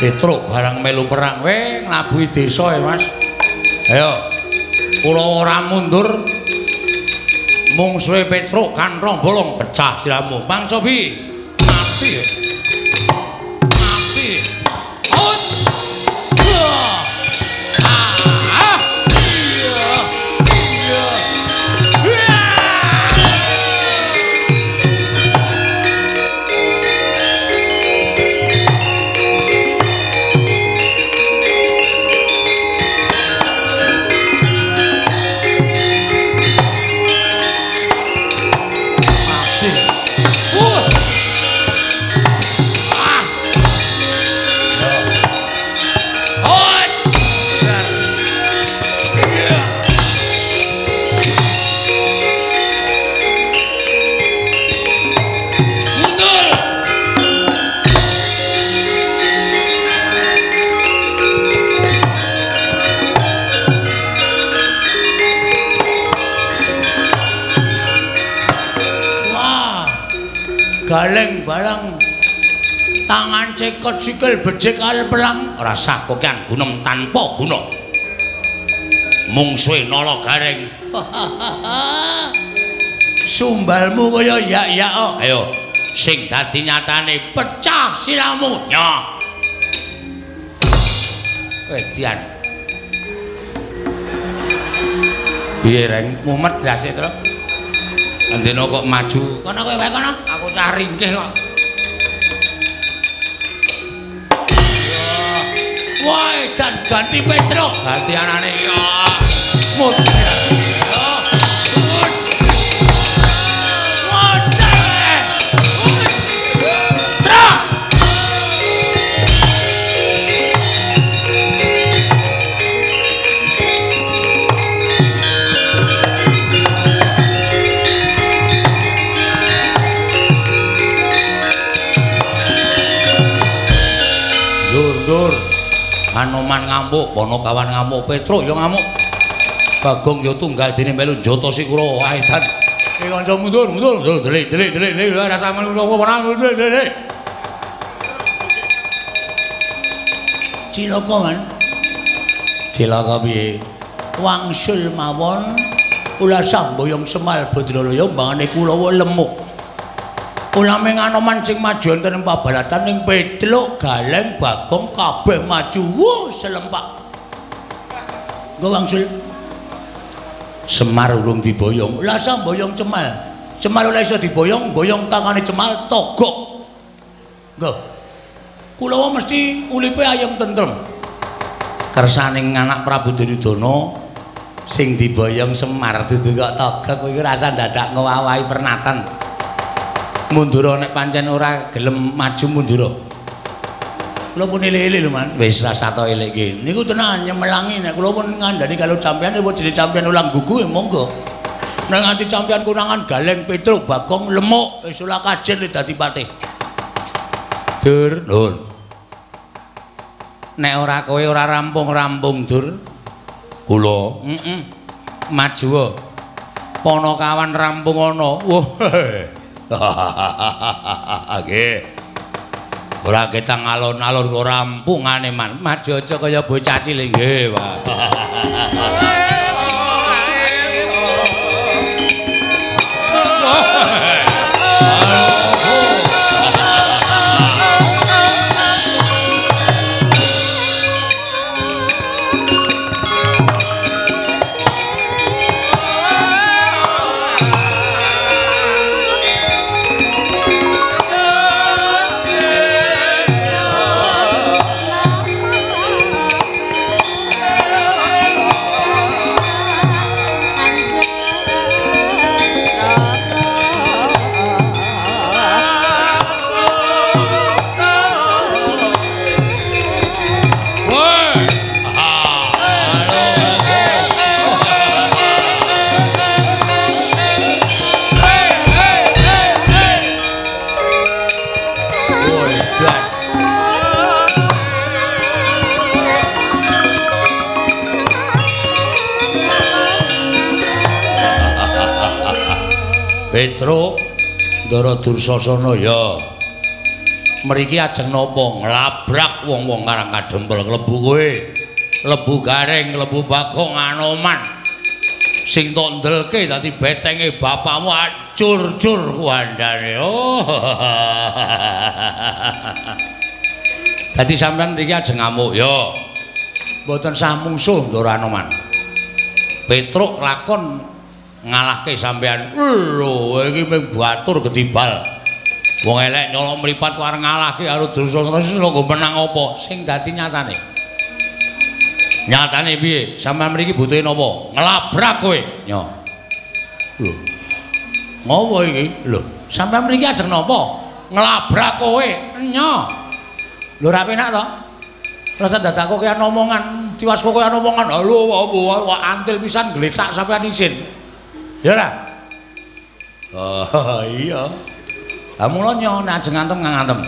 Petruk barang melu perang we nglabuhi desa ya Mas. Ayo. Kula ora mundur. Mungsuhe Petruk kanthong bolong pecah siramu. Mang cobi. Mati. Mati. Ut. Ah. Iya. Iya. Galeng barang tangan cekot sikil becik al pelang rasah kokean gunem tanpa guna mungsuhe Nala Gareng. Sumbalmu kaya yak-yak. Ayo sing dadi nyatane pecah siramu. Nyoh. Wedian. Piye reng mumet ndase to? Andena kok maju. Kono kowe wae kono, aku cah ringkih kok. Wah, dan ganti Petruk, ganti anane ya. Mudhar. Anoman ngamuk, Ponokawan ngamuk, Petruk ya ngamuk. Bagong ya tunggal dene melu njata sikura. Wah, edan. Iki kanca mundur, mundur, mundur, delik, delik, delik, delik, rasa melu ora mundur, delik. Cilaka kan? Cilaka piye? Wangsul mawon ulasah mboyong Semal Badralaya mbangane Kurawa lemuk. Ulaming Anoman sing maju wonten ing pabalatan ning Petruk, Galeng, Bagong kabeh maju. Wuh, selempak. Nggo wangsul. Semar urung diboyong. Ulasah mboyong Cemal. Cemal ora iso diboyong, boyong kakane Cemal togok. Nggo. Kulawa mesti ulipe ayem tentrem. Kersaning anak Prabu Duryudana sing diboyong Semar dudu kok togok kuwi rasa dadak ngowahi pernatan. Mundura nek pancen ora gelem maju mundura. Kula pun elek-elek lho, Man. Wis rasa to elek iki. Niku tenan nyemelangi nek kula pun ngandani kalau sampean apa jenenge sampean ulang gugu ya monggo. Nek nganti sampean konangan Galeng Petruk Bagong lemuk wis ora kajen dadi patih. Dur, nun. Nek ora kowe ora rampung-rampung, Dur. Kula, heeh. Maju. Ponokawan rampung ana. Wah. Nggih. Ora ketang alon-alon kok rampungane man. Maju aja kaya bocah cilik nggih, Pak. Petruk Ndara Dursasana ya. Mriki ajeng napa? Nglabrak wong-wong Karang Kadempel klebu kowe. Klebu Gareng, klebu Bagong Anoman. Sing tok ndelke dadi betenge bapakmu acur-cur kuandane. Oh. Dadi sampean mriki ajeng ngamuk ya. Mboten sah mungsuh Ndara Anoman. Petruk lakon ngalahke sampean. Lho, iki mung batur gedibal. Wong elek nyolong mripat kok arep ngalahke karo Dursasana lho nggo menang apa? Sing dadi nyatane. Nyatane piye? Sampeyan mriki butuhe napa? Nglabrak kowe. Nyo. Lho. Ngopo iki? Lho, sampeyan mriki ajeng napa? Nglabrak kowe. Nyo. Lho ora penak to? Rasa dadak kok kaya omongan, tiwas kok kaya omongan. Lho, antil pisan gletak sampeyan isin. Ya ora? Oh, iya. Lah mula nyo nek ajeng ngantem ngantem.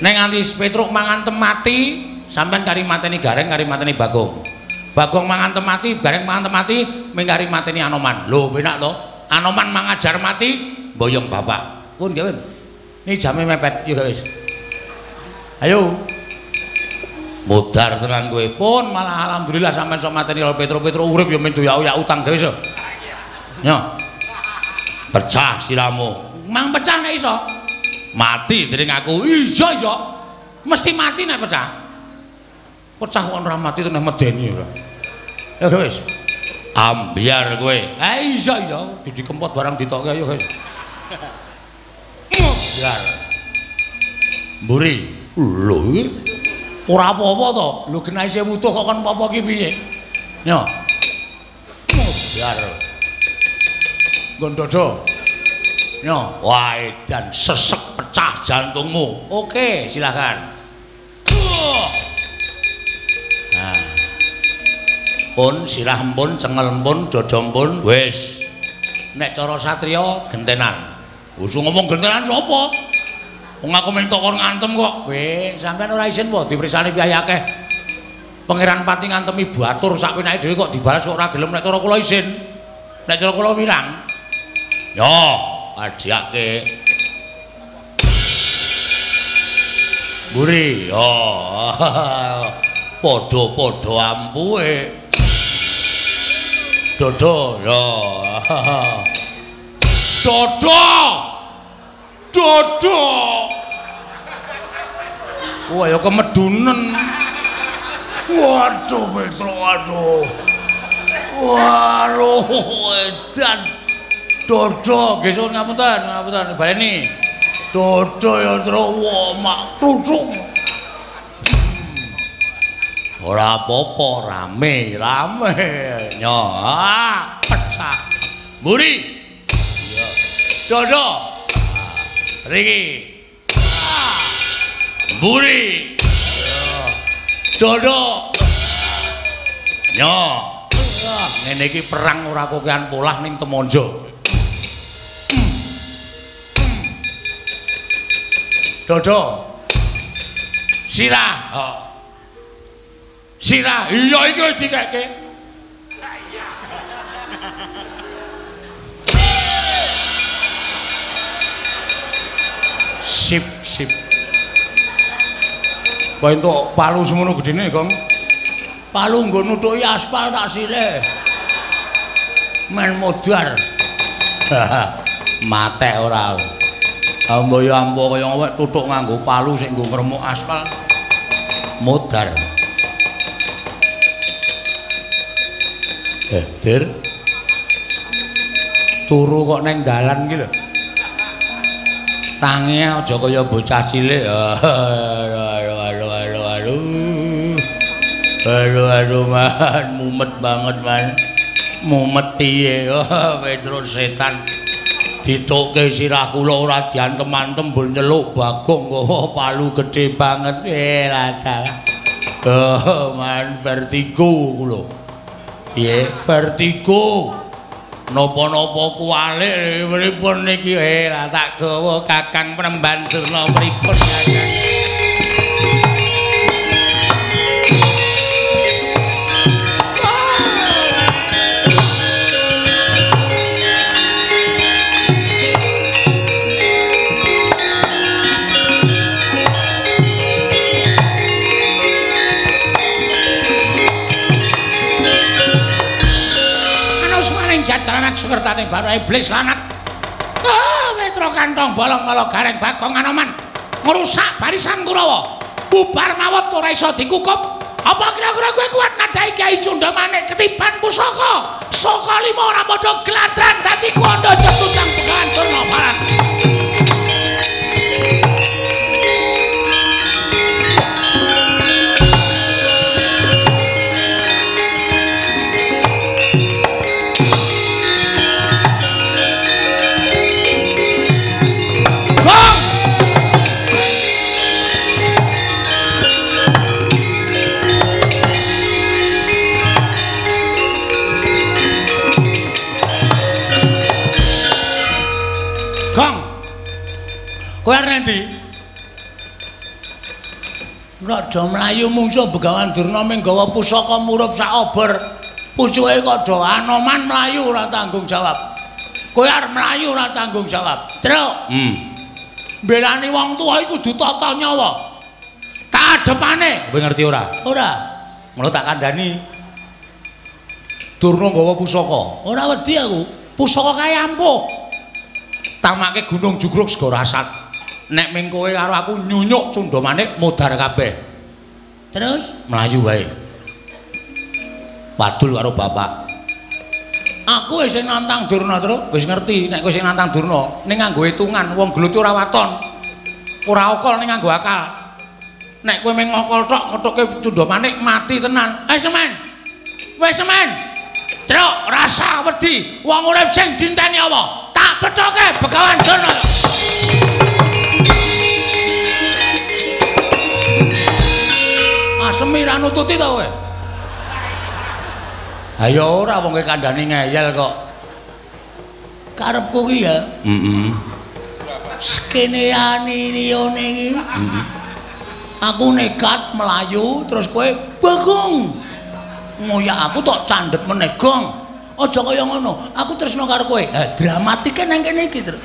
Nek nganti Petruk mangantem mati, sampean kari mateni Gareng, kari mateni Bagong. Bagong mangantem mati, Gareng mangantem mati, ming kari mateni Anoman. Lho, penak to? Anoman mangajar mati, mboyong bapak. Pun gawe. Ini jame mepet, yo wis. Ayo. Modar tenan kowe. Pun malah alhamdulillah sampean sok mateni karo Petruk-Petruk urip ya men doyak-oyak utang gawe wis. Nyo. Pecah siramu. Mang pecah nek iso. Mati dening aku. Iya iso. Mesti mati nek pecah. Pecah kok ora mati teneh medeni ora. Ya wis. Ambyar kowe. Eh iya iya, Didi Kempot barang ditokke ayo wis. Ambyar. Mburi. Lho iki ora apa-apa to. Lho genah isih wutuh kok kon apa-apa ki piye? Nyo. Ambyar. Nggon dodo. Nyo, wah edan sesek pecah jantungmu. Oke, silakan. Nah. Pun sirah empun, cengel empun, dodo empun, wis. Nek cara satriya gentenan. Wis ngomong gentenan sapa? Wong aku minta kon ngantem kok. Weh, sampean ora isin po dipersani piye akeh. Pangeran Pati ngantemi batur sak penake dhewe kok dibalas kok ora gelem nek cara kula isin. Nek cara kula wirang. Yo, adhiake. Mburi, yo. Padha-padha ampuhe. Dodo, yo. Dodo. Dodo. Wah, ya kemedunen. Waduh, Petruk, aduh. Waduh, edan. Dodo, nggih suwun ngapunten, ngapunten baleni. Dodo ya Truk, wah mak kluthuk. Ora apa-apa, rame, rame. Nyo, pecah. Mburi. Iya. Dodo. Riki. Mburi. Iya. Dodo. Nyo. Ngene iki perang ora kokean polah ning Temonjo. Dodo. Sirah. Oh. Sirah. Iya iki wis dikeke. Sip, sip. Kok entuk palu semono gedene, Kong? Palu nggo nutuki aspal tak silih. Men modar. Matek ora. Ambo ya ambo kaya awake tutuk nganggo palu sing nggo ngremuk aspal. Modar. Dir. Turu kok neng dalan iki lho. Tangi aja kaya bocah cilik. Aduh aduh aduh aduh. Aduh aduh man, mumet banget man. Mumet piye? Oh, Petruk setan. Ditokke sirah kula ora diantem-antem mbul nyeluk Bagong kok palu gedhe banget. Lah dalah. Oh, man vertigo kula. Piye? Vertigo. Napa-napa kuwalik pripun niki? Lah tak gawa Kakang Penemban Durna pripun Kakang. sukertane Bathara Iblis lanat. Ah, Petro kantong bolong kala Gareng Bagong Anoman ngrusak barisan Kurawa. Bubar mawut ora iso dikukup. Apa kira-kira kowe kuat nadhahi Kyai Cundamanik ketiban pusaka? Saka lima ora padha gladran dadi kuwanda jetutang Begawan Durna Barat. Kowe arep endi? Nek do mlayu mungsuh Begawan Durna ming gawa pusaka murup sak obor. Pucuke kok do Anoman mlayu ora tanggung jawab. Kowe arep mlayu ora tanggung jawab. Truk. Mbelani wong tuwa iku kudu tata nyawa. Tak adepane. Kowe ngerti ora? Ora. Ngono tak kandhani. Durna gawa pusaka. Ora wedi aku. Pusaka kae ampuh. Tamake Gunung Jugruk Segara Asat. Nek ming kowe karo aku nyunyuk Cundamanik modar kabeh. Terus mlayu wae. Wadul karo bapak. Aku wis sing nantang Durna, Truk. Wis ngerti nek kowe sing nantang Durna, ning nganggo hitungan wong gelut ora waton. Ora okol ning nganggo akal. Nek kowe ming ngokol tok ngethuke Cundamanik mati tenan. Eh semen. Wis semen. Truk rasa wedi wong urip sing dinteni apa? Tak pethoke Begawan Durna. Asemi ra nututi to kowe? Ha ya ora wong kowe kandhani ngeyel kok. Karepku ki ya. Heeh. Skeneane liyane iki. Heeh. Aku nekat mlayu terus kowe Bagong. Ngoyak aku tok candhet meneh gong. Aja kaya ngono. Aku tresno karo kowe. Ha dramatike nang kene iki, Truk.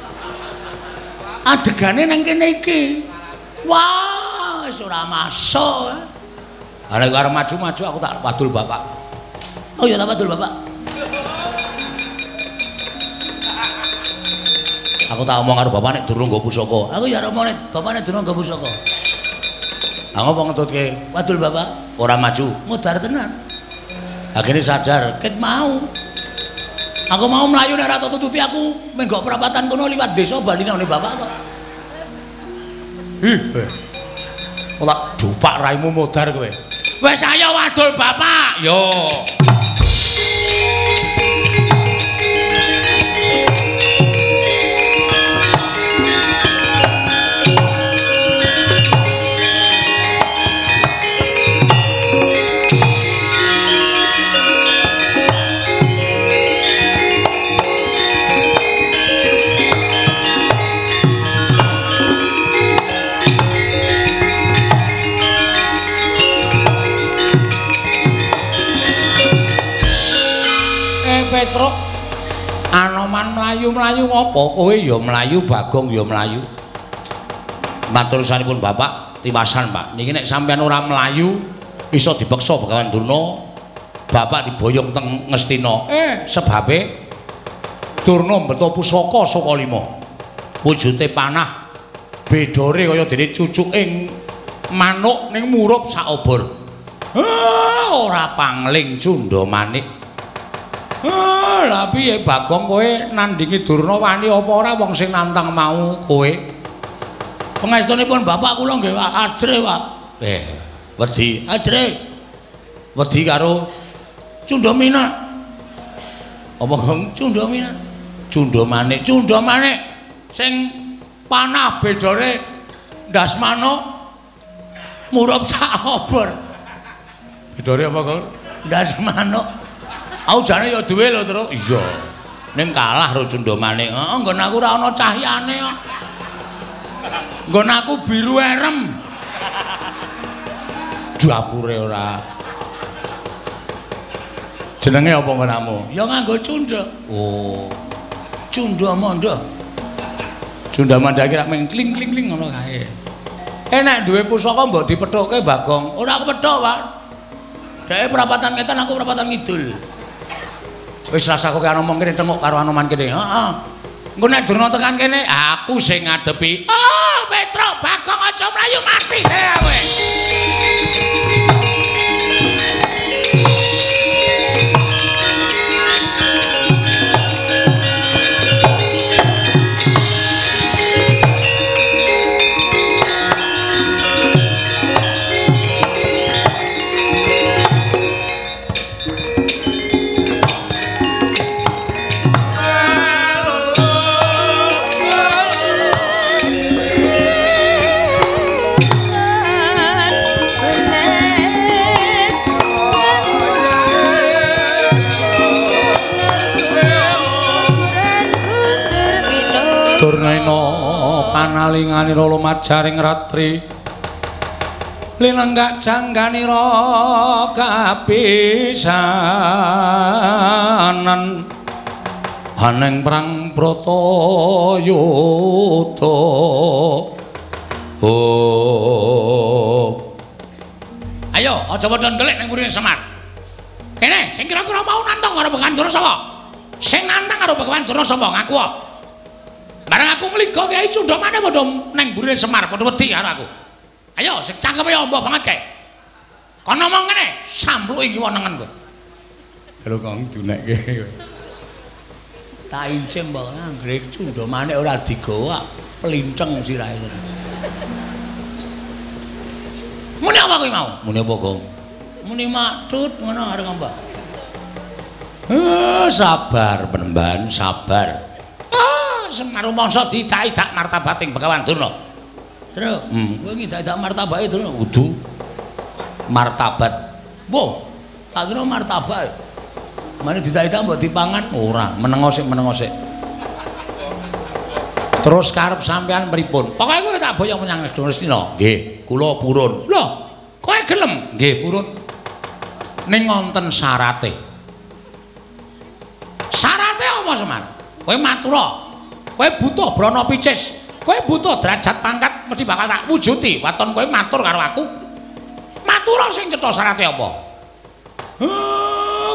Adegane nang kene iki. Wah, wis ora masuk. Ha nek arep maju-maju aku tak wadul bapak. Oh ya tak wadul bapak. Aku tak omong karo bapak nek durung nggo pusaka. Aku ya omong nek bapak nek durung nggo pusaka. Ha ngopo ngetutke? Wadul bapak. Ora maju. Modar tenan. Akhirnya sadar, ket mau. Aku mau mlayu nek ora tututi aku menggok perapatan kono liwat desa bali nang bapak kok. Ih. Ora dupak raimu modar kowe. Wis ayo wadul bapak. Yo. Petruk Anoman mlayu-mlayu ngopo kowe ya mlayu Bagong ya mlayu. Matur sampun bapak tiwasan Pak. Niki nek sampean ora mlayu iso dipeksa Begawan Durna, bapak diboyong teng Ngastina. Sebabe Durna mbeto pusaka saka lima. Wujute panah bedore kaya dene cucuke manuk ning murup sak obor. Ora pangling Cundamanik. Lah piye Bagong kowe nandingi Durna wani apa ora wong sing nantang mau kowe? Pangestunipun bapak kula nggih ajre, Pak. Wedi. Ajre. Wedi karo Cundamina. Apa Gong? Cundamina. Cundamanik. Cundamanik sing panah bedore ndas manuk murup sak obor. Bedore apa, Gong? Ndas manuk. Aku jane ya duwe lho, Truk. Iya. Ning kalah karo Cundamanik. Heeh, nggon aku ora ana cahyane kok. Nggon aku biru erem. Dapure ora. Jenenge apa nggonamu? Ya nganggo cunda. Oh. Cunda manda. Cunda manda iki rak meng kling-kling ngono kae. Nek duwe pusaka mbok dipethuke Bagong. Ora kepethuk, Pak. Dheke perapatan ngetan aku perapatan ngidul. Wis rasa kowe ngomong kene tengok karo Anoman kene. Heeh. Engko nek Durna tekan kene, aku sing ngadepi. Oh, Petruk Bagong aja mlayu mati kowe. Panalinganira lumajaring ratri linenggak jangganira kapisanan haneng perang Bratayuda. Oh. Ayo aja padha ndelik ning mburine Semar. Kene sing kira-kira mau nantang karo Begawan Durna sapa? Sing nantang karo Begawan Durna sapa? Ngaku. Bareng aku ngliga Kyai Cundhamane padha nang mburine Semar padha wedi karo aku. Ayo sing cangkeme amba banget kae. Kon ngomong ngene, sampluke ngiwa nengen kowe. Lho kok dunekke. Tak incim mbok anggere Cundhamane ora digawa plinceng sirahe. Muni apa kowe mau? Muni apa, Gong? Muni maktut ngono arep ngomong. Sabar penemban, sabar. Semar rumangsa diidak-idak martabating Begawan Durna. Truk, kowe ngidak-idak martabake Durna? Kudu martabat. Wo, tak kira martabak. Mane diidak-idak mbok dipangan ora, menengo sik, menengo sik. Terus karep sampean pripun? Pokoke kowe tak boyong menyang Ngastina. Nggih, kula purun. Lho, kowe gelem? Nggih, purun. Ning wonten syarate. Syarate apa, Semar? Kowe matura. Kowe butuh brana picis, kowe butuh derajat pangkat mesti bakal tak wujuti. Waton kowe matur karo aku. Matura sing cetha syarate apa?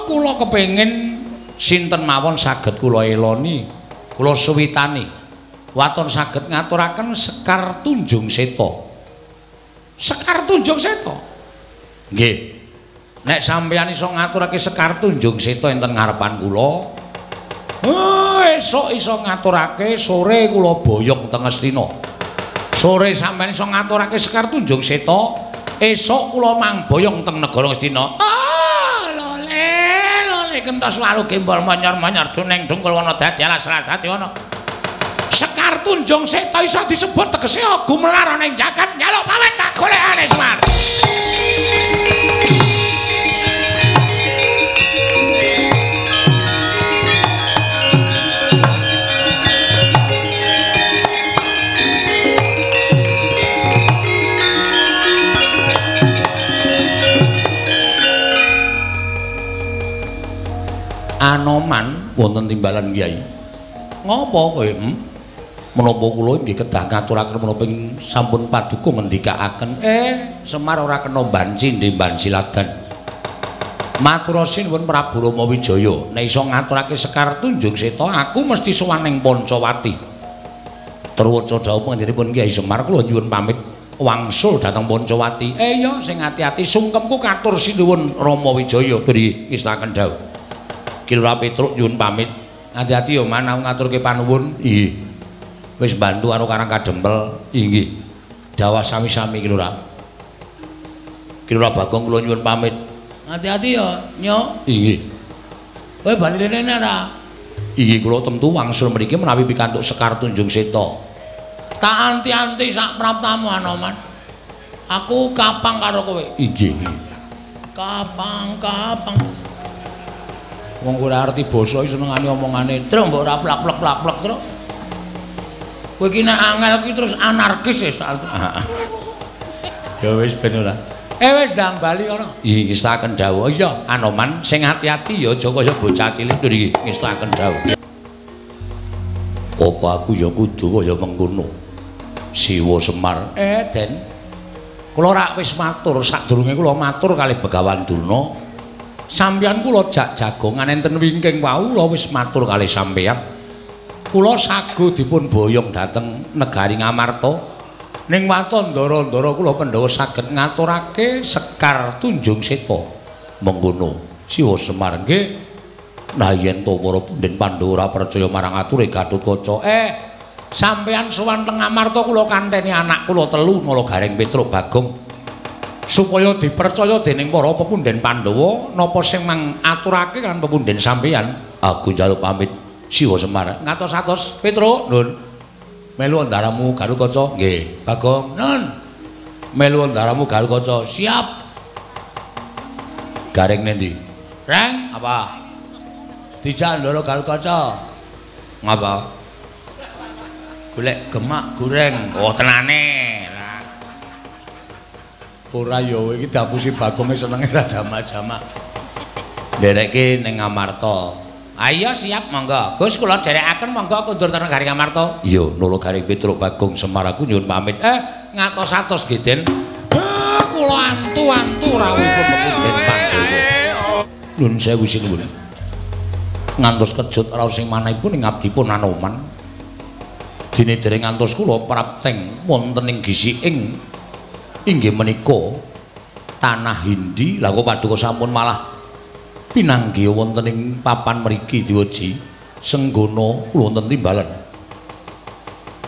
Kula kepengin sinten mawon saged kula eloni, kula suwitani. Waton saged ngaturaken Sekar Tunjung Seta. Sekar Tunjung Seta? Nggih. Nek sampeyan iso ngaturake Sekar Tunjung Seta enten ngarepan kula, esuk iso ngaturake, sore kula boyong teng Ngastina. Sore sampeyan iso ngaturake Sekar Tunjung Seta, esuk kula mangboyong teng negara Ngastina. Ah, lole, lole kentos walu gembol monyor-monyor duneng dungkul wana dadi alas dadi wana. Sekar Tunjung Seta iso disebut tegese gumelar ana ing jagat njaluk pawet tak golekane Semar. Anoman wonten timbalan Kyai. Ngopo kowe? Menapa kula nggih kedah ngaturaken menapa sampun paduka ngendikaaken. Semar ora kena banci ndemban siladan. Matur sinuwun Prabu Rama Wijaya, nek iso ngaturake Sekar Tunjung Seta, aku mesti sowan ning Pancawati. Truwaca dawuh panjenenganipun Kyai Semar, kula nyuwun pamit wangsul dhateng Pancawati. Iya, sing ati-ati sungkemku katur sinuwun Rama Wijaya. Nggih, ngestaken dawuh. Ki Lurah Petruk nyuwun pamit. Ati-ati ya man, aku ngaturke panuwun. Nggih. Wis bantu karo Karang Kadempel. Inggih. Dawah sami-sami Ki Lurah. Ki Lurah Bagong kula nyuwun pamit. Ati-ati ya, Nyok. Inggih. Kowe bali rene ora? Inggih kula tentu wangsul mriki menawi pikantuk Sekar Tunjung Seta. Tak anti-anti sak praptamu Anoman. Aku kapang karo kowe. Inggih. Kapang-kapang. Wong ora arti basa iki senengane omongane. Truk mbok ora plak-plak-plak truk. Kowe iki nek angel kuwi terus anarkis wis. Ya wis ben ora. Wis ndang bali kono. Iki ngestaken dawuh. Iya, Anoman sing ati-ati ya aja kaya bocah cilik lho iki ngestaken dawuh. Apa aku ya kudu kaya mengkono? Siwa Semar. Den. Kula rak wis matur sadurunge kula matur kalih Begawan Durna. Sampeyan kula jak jagongan enten wingking wau kula wis matur kalih sampeyan. Kula sago dipun boyong dhateng negari Ngamarta. Ning waton ndara-ndara kula Pandhawa saged ngaturake Sekar Tunjung Seta. Mengkono Siwa Semar nggih. Nah yen to para punden Pandhawa ora percaya marang ature Gatotkaca. Sampeyan sowan teng Ngamarta kula kanteni anak kula telu Nala Gareng Petruk Bagong supaya dipercaya dening para pepunden Pandhawa napa sing mang aturake kan pepunden sampeyan. Aku njaluk pamit Siwa Semar. Ngatos-atos Petruk, Nun. Melu ndaramu Gatotkaca. Nggih, Bagong. Nun. Melu ndaramu Gatotkaca. Siap. Gareng nendi? Reng, apa? Dijak ndara Gatotkaca. Ngapa? Golek gemak goreng. Oh, tenane. Ora ya iki diapusi Bagonge senenge ra jamak-jamak. Nderekke ning Ngamarta. Ayo siap monggo. Gus kula dherekaken monggo kundur teng negari Ngamarta. Iya, Nala Gareng Petruk Bagong Semar aku nyuwun pamit. Ngatos-atos nggih, Den. Kula antu-antu rawuhipun pepunden Pandhawa. Nuwun sewu sinuwun. Ngantos kejut raos sing manahipun ing abdipun Anoman. Dene dereng ngantos kula prapteng wonten ing gisiking inggih menika tanah Hindi. Lah kok paduka sampun malah pinanggih wonten ing papan mriki diweji senggana kula wonten timbalan.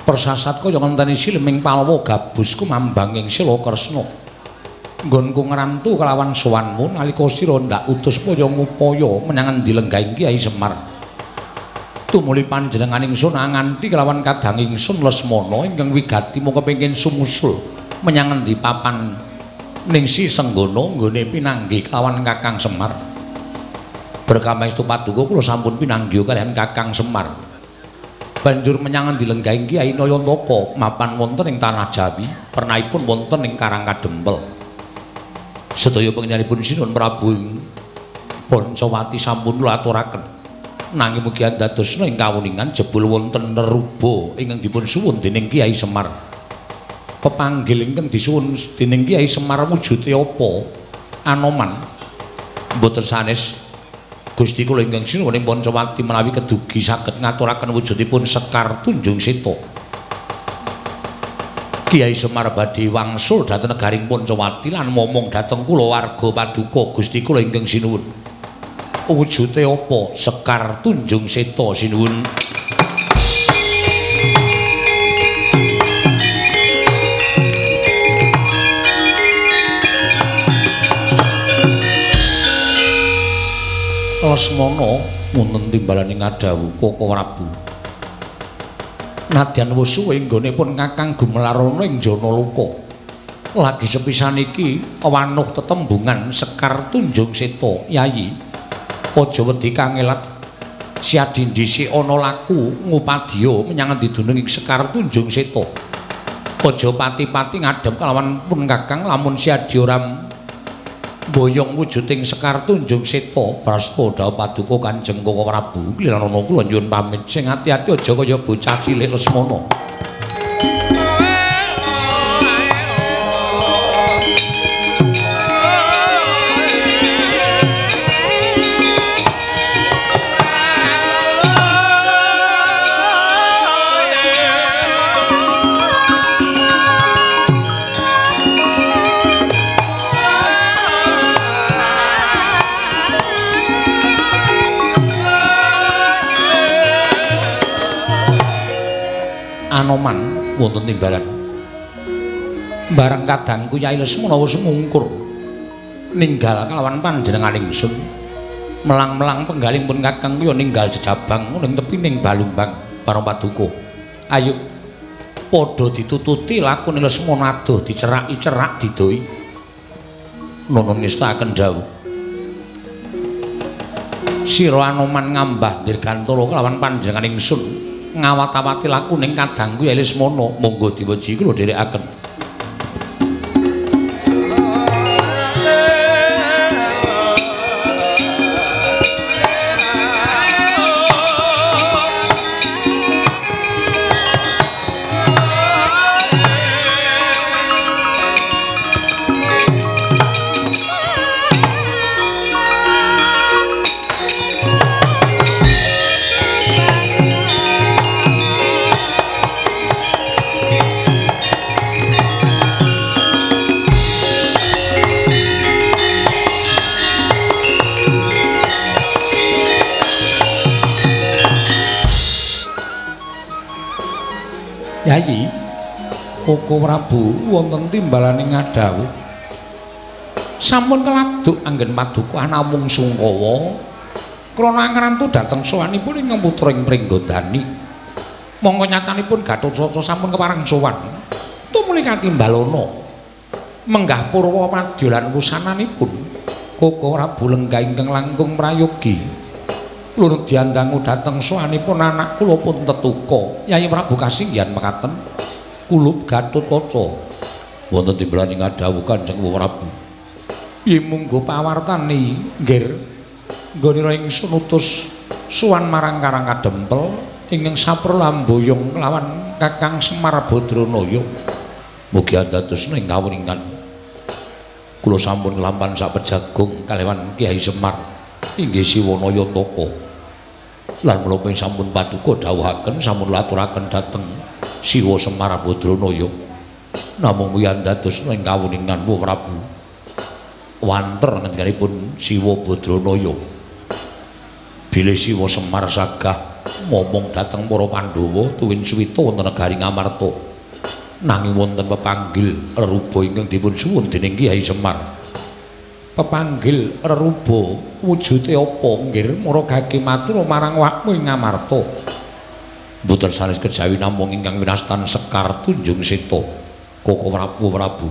Persasat kaya ngenteni sileming palwa gabus kumambang ing Sila Kresna. Nggonku ngrantu kelawan sowanmu nalika sira ndak utus kaya ngupaya menyang endi lenggahing Kyai Semar. Tumuli panjenengan ingsun nganti kelawan kadang ingsun Lesmana ingkang wigati mung kepengin sumusul menyang endi papan ningsi senggana nggone pinanggih kelawan Kakang Semar. Berkamaestu paduka kula sampun pinanggih kaliyan Kakang Semar. Banjur menyang endi lenggahing Kyai Nayantaka mapan wonten ing tanah Jawi, pernahipun wonten ing Karang Kadempel. Sedaya panjenenganipun Sinuwun Prabu Pancawati sampun kula aturaken. Nanging mugi andadosna ing kawuningan jebul wonten neruba ingkang dipun suwun dening Kyai Semar. Pepanggil ingkang disuwun dening Kyai Semar wujude apa? Anoman. Mboten sanes Gusti kula ingkang sinuwun ing Pancawati menawi kedugi saged ngaturaken wujudipun Sekar Tunjung Seta. Kyai Semar badhe wangsul dhateng negaring Pancawati lan momong dhateng kulawarga paduka Gusti kula ingkang sinuwun. Wujude apa? Sekar Tunjung Seta sinuwun. Lesmana wonten timbalane ngadhawuh Koko Prabu. Nadyan wis suwe nggonipun Kakang gumelarana ing Janaloka. Lagi sepisan iki wanuh tetembungan Sekar Tunjung Seta, Yayi. Aja wedi kangelat. Siadi dhisik ana laku ngupadya menyang endi dunung ing Sekar Tunjung Seta. Aja pati-pati ngadhep kelawan pun Kakang lamun siadi ora boyong wujuding Sekar Tunjung Seta. Prasta dhawuh paduka Kanjeng Koko Prabu kliranana kula nyuwun pamit. Sing ati-ati aja kaya bocah cilik Lesmana. Anoman wonten timbalan. Bareng kadangku Kyai Lesmana wis mungkur ninggal kalawan panjenengan ingsun. Melang-melang penggalih pun Kakang kuya ninggal jejabang ning tepining Balumbang bareng paduka. Ayo padha ditututi lakune Lesmana adoh diceraki-cerak didoi. Nono ngestakaken dawuh. Sira Anoman ngambah dirgantara kelawan panjenengan ingsun. Ngawat-awati laku ning kadangku Kyai Lesmana, monggo diweji kula dherekaken. Yayi Koko Prabu wonten timbalane ngadhawuh. Sampun keladuk anggen paduka namung sungkawa krana angrantu dhateng sowanipun ingkang putra ing Pringgondani. Mongko nyatanipun Gatotkaca sampun kepareng sowan. Tumuli katimbalana menggah purwa padya lan wusananipun Koko Prabu lenggah ingkang langkung prayogi. Lurut diandangu dhateng sowanipun anak kula pun tetuka. Yayi Prabu kasinggihan mekaten kulup Gatotkaca. Wonten timbalane ngadhawuh Kanjeng Prabu. Yen munggo pawartani nggir nggonira ingsun utus sowan marang Karang Kadempel ingkang saprul amboyong kelawan Kakang Semar Badranaya. Mugi andadosna ing kawuningan. Kula sampun nglampahan sapejagung kaliwan Kyai Semar inggih Siwana Yantaka. Lan menapa sampun paduka dawuhaken sampun laturaken dhateng Siwa Semar Badranaya. Namung mugi andadosna ing kawuningan Prabu. Wanter ngendikanipun Siwa Badranaya. Bilih Siwa Semar sagah momong dhateng para Pandhawa tuwin suwita wonten negari Ngamarta. Nanging wonten pepanggil reruba ingkang dipun suwun dening Kyai Semar. Pepanggil reruba wujude apa nggir maragake matur marang wakmu ing Ngamarta. Mboten sanes kejawi namung ingkang winastan Sekar Tunjung Seta. Koko Prabu Prabu.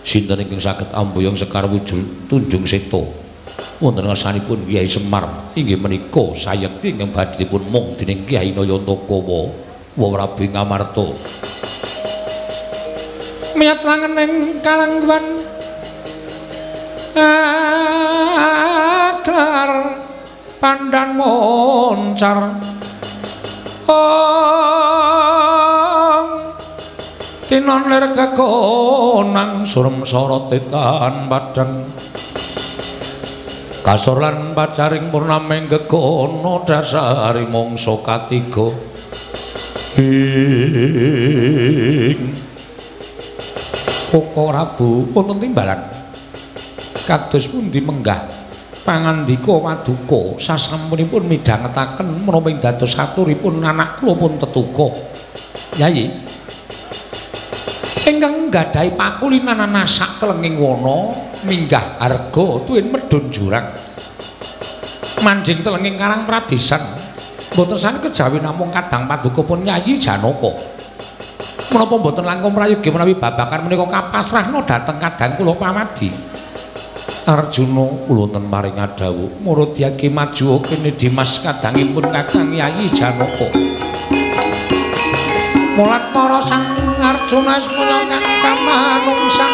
Sinten ingkang saged amboyong Sekar wujud Tunjung Seta? Wonten ngersanipun Kyai Semar inggih menika sayekti ingkang badhe dipun mung dening Kyai Nayantaka wa Prabu Ngamarta. Miyat langening kalangguan aglar pandan moncar ong tinon lir kekonang surem sorot tan padang kasor lan pacaring purnaming gegono dasari mangsa katiga ing Koko Prabu wonten timbalan kados pundi menggah pangandika paduka sasampunipun midhangetaken menapa ing dados aturipun anak kula pun tetuka. Yayi ingkang nggadahi pakulinanan nasak telenging wana minggah harga tuwin medhun jurang manjing telenging Karang Pradesan mboten sane kejawi namung kadang paduka pun Yayi Janaka. Menapa mboten langkung prayogi menawi babakan menika kapasrahna dhateng kadang kula pamadi. Arjuna kula wonten paring adhawuh murudyake maju kene Dimas kadangipun Kakang Yayi Janaka. Mulat para sang Arjuna semono kang kamanungsan.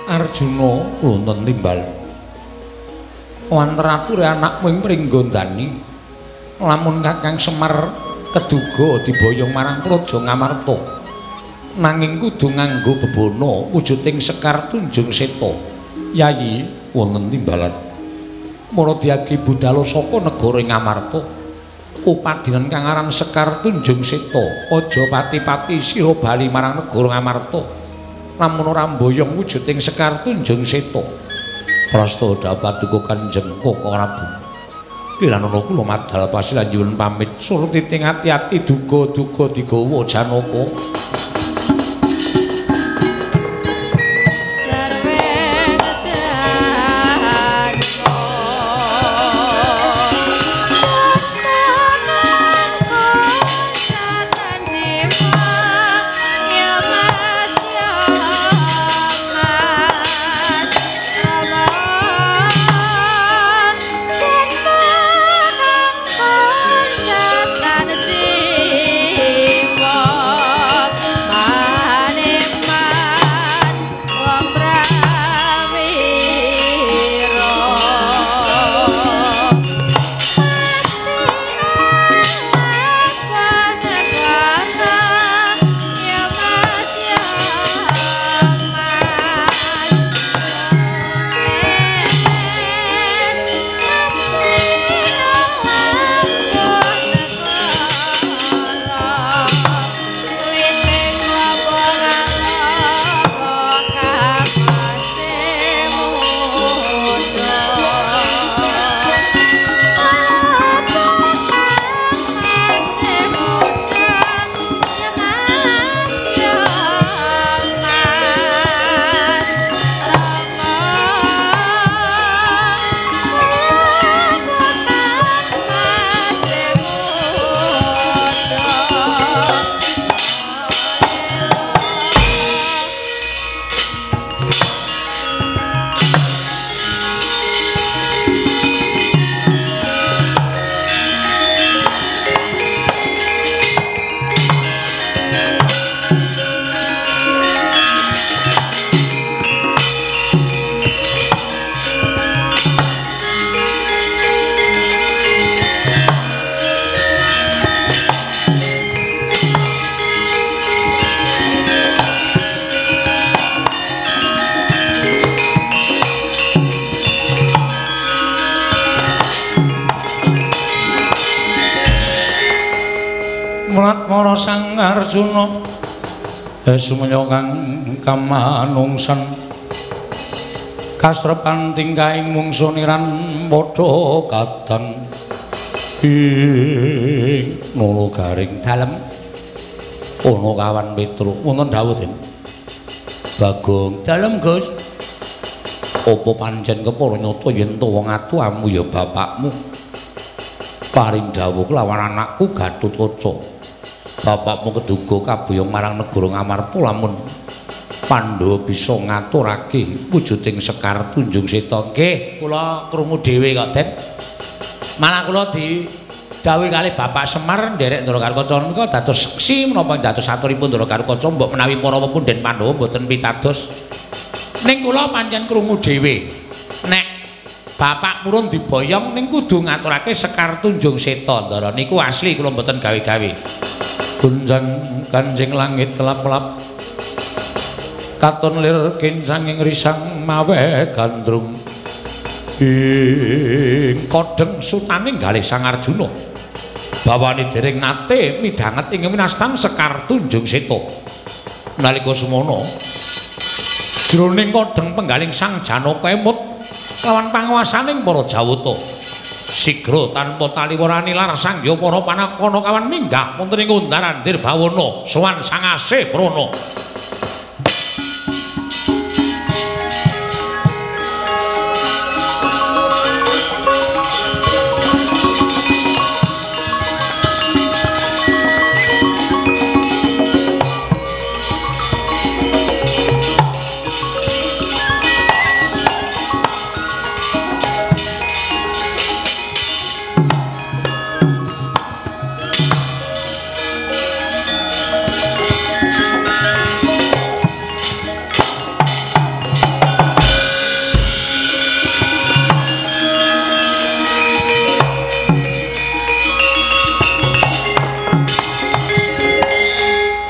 Arjuna wonten timbal. Wanter ature anakmu ing Pringgondani. Lamun Kakang Semar keduga diboyong marang Praja Ngamarta. Nanging kudu nganggo bebana wujuding Sekar Tunjung Seta. Yayi wonten timbalan. Maradyagi budala saka negara Ngamarta. Upadinan kang aran Sekar Tunjung Seta, aja pati-pati sira bali marang negara Ngamarta. Lamun ora mboyong wujuding Sekar Tunjung Seta. Prasta dapat duka Kanjeng Koko Prabu. Pilanana kula madal pasilan nyuwun pamit surti ting ati-ati duga-duga digawa Janaka. Jiwa. para Sang Arjuna sumenya kang kamanungsan kasrepan tingkahing mungsu niran padha kadang ing Nolo Garing dalem ana kawan Petruk wonten dawuh Den Bagong dalem Gus apa pancen kepara nyata yen to wong atu amu ya bapakmu paring dawuh kelawan anakku Gatotkaca bapakmu keduga kaboyong marang negara Ngamarta lamun Pandhawa bisa ngaturake wujuding Sekar Tunjung Seta. Nggih, kula krungu dhewe kok, Den. Malah kula didhawuhi kalih Bapak Semar nderek Ndara Garukaca menika dados seksi menapa dados aturipun Ndara Garukaca mbok menawi para pepunden Pandhawa mboten pitados. Ning kula pancen krungu dhewe. Nek bapak purun diboyong ning kudu ngaturake Sekar Tunjung Seta, Ndara niku asli kula mboten gawe-gawe. Gunjang kanjeng langit kelap-kelap katon lir kincanging risang mawe gandrung ing kodheng sutaning galih Sang Arjuna bawane dereng nate midhanget ing winastan Sekar Tunjung Seta nalika semono jroning kodheng penggaling Sang Janaka emut lawan panguwasaning para Jawata sigra tanpa taliwarani lar sangya para panakana kawan minggah wonten ing Undaran Dirbawana sowan Sang Asih Prana.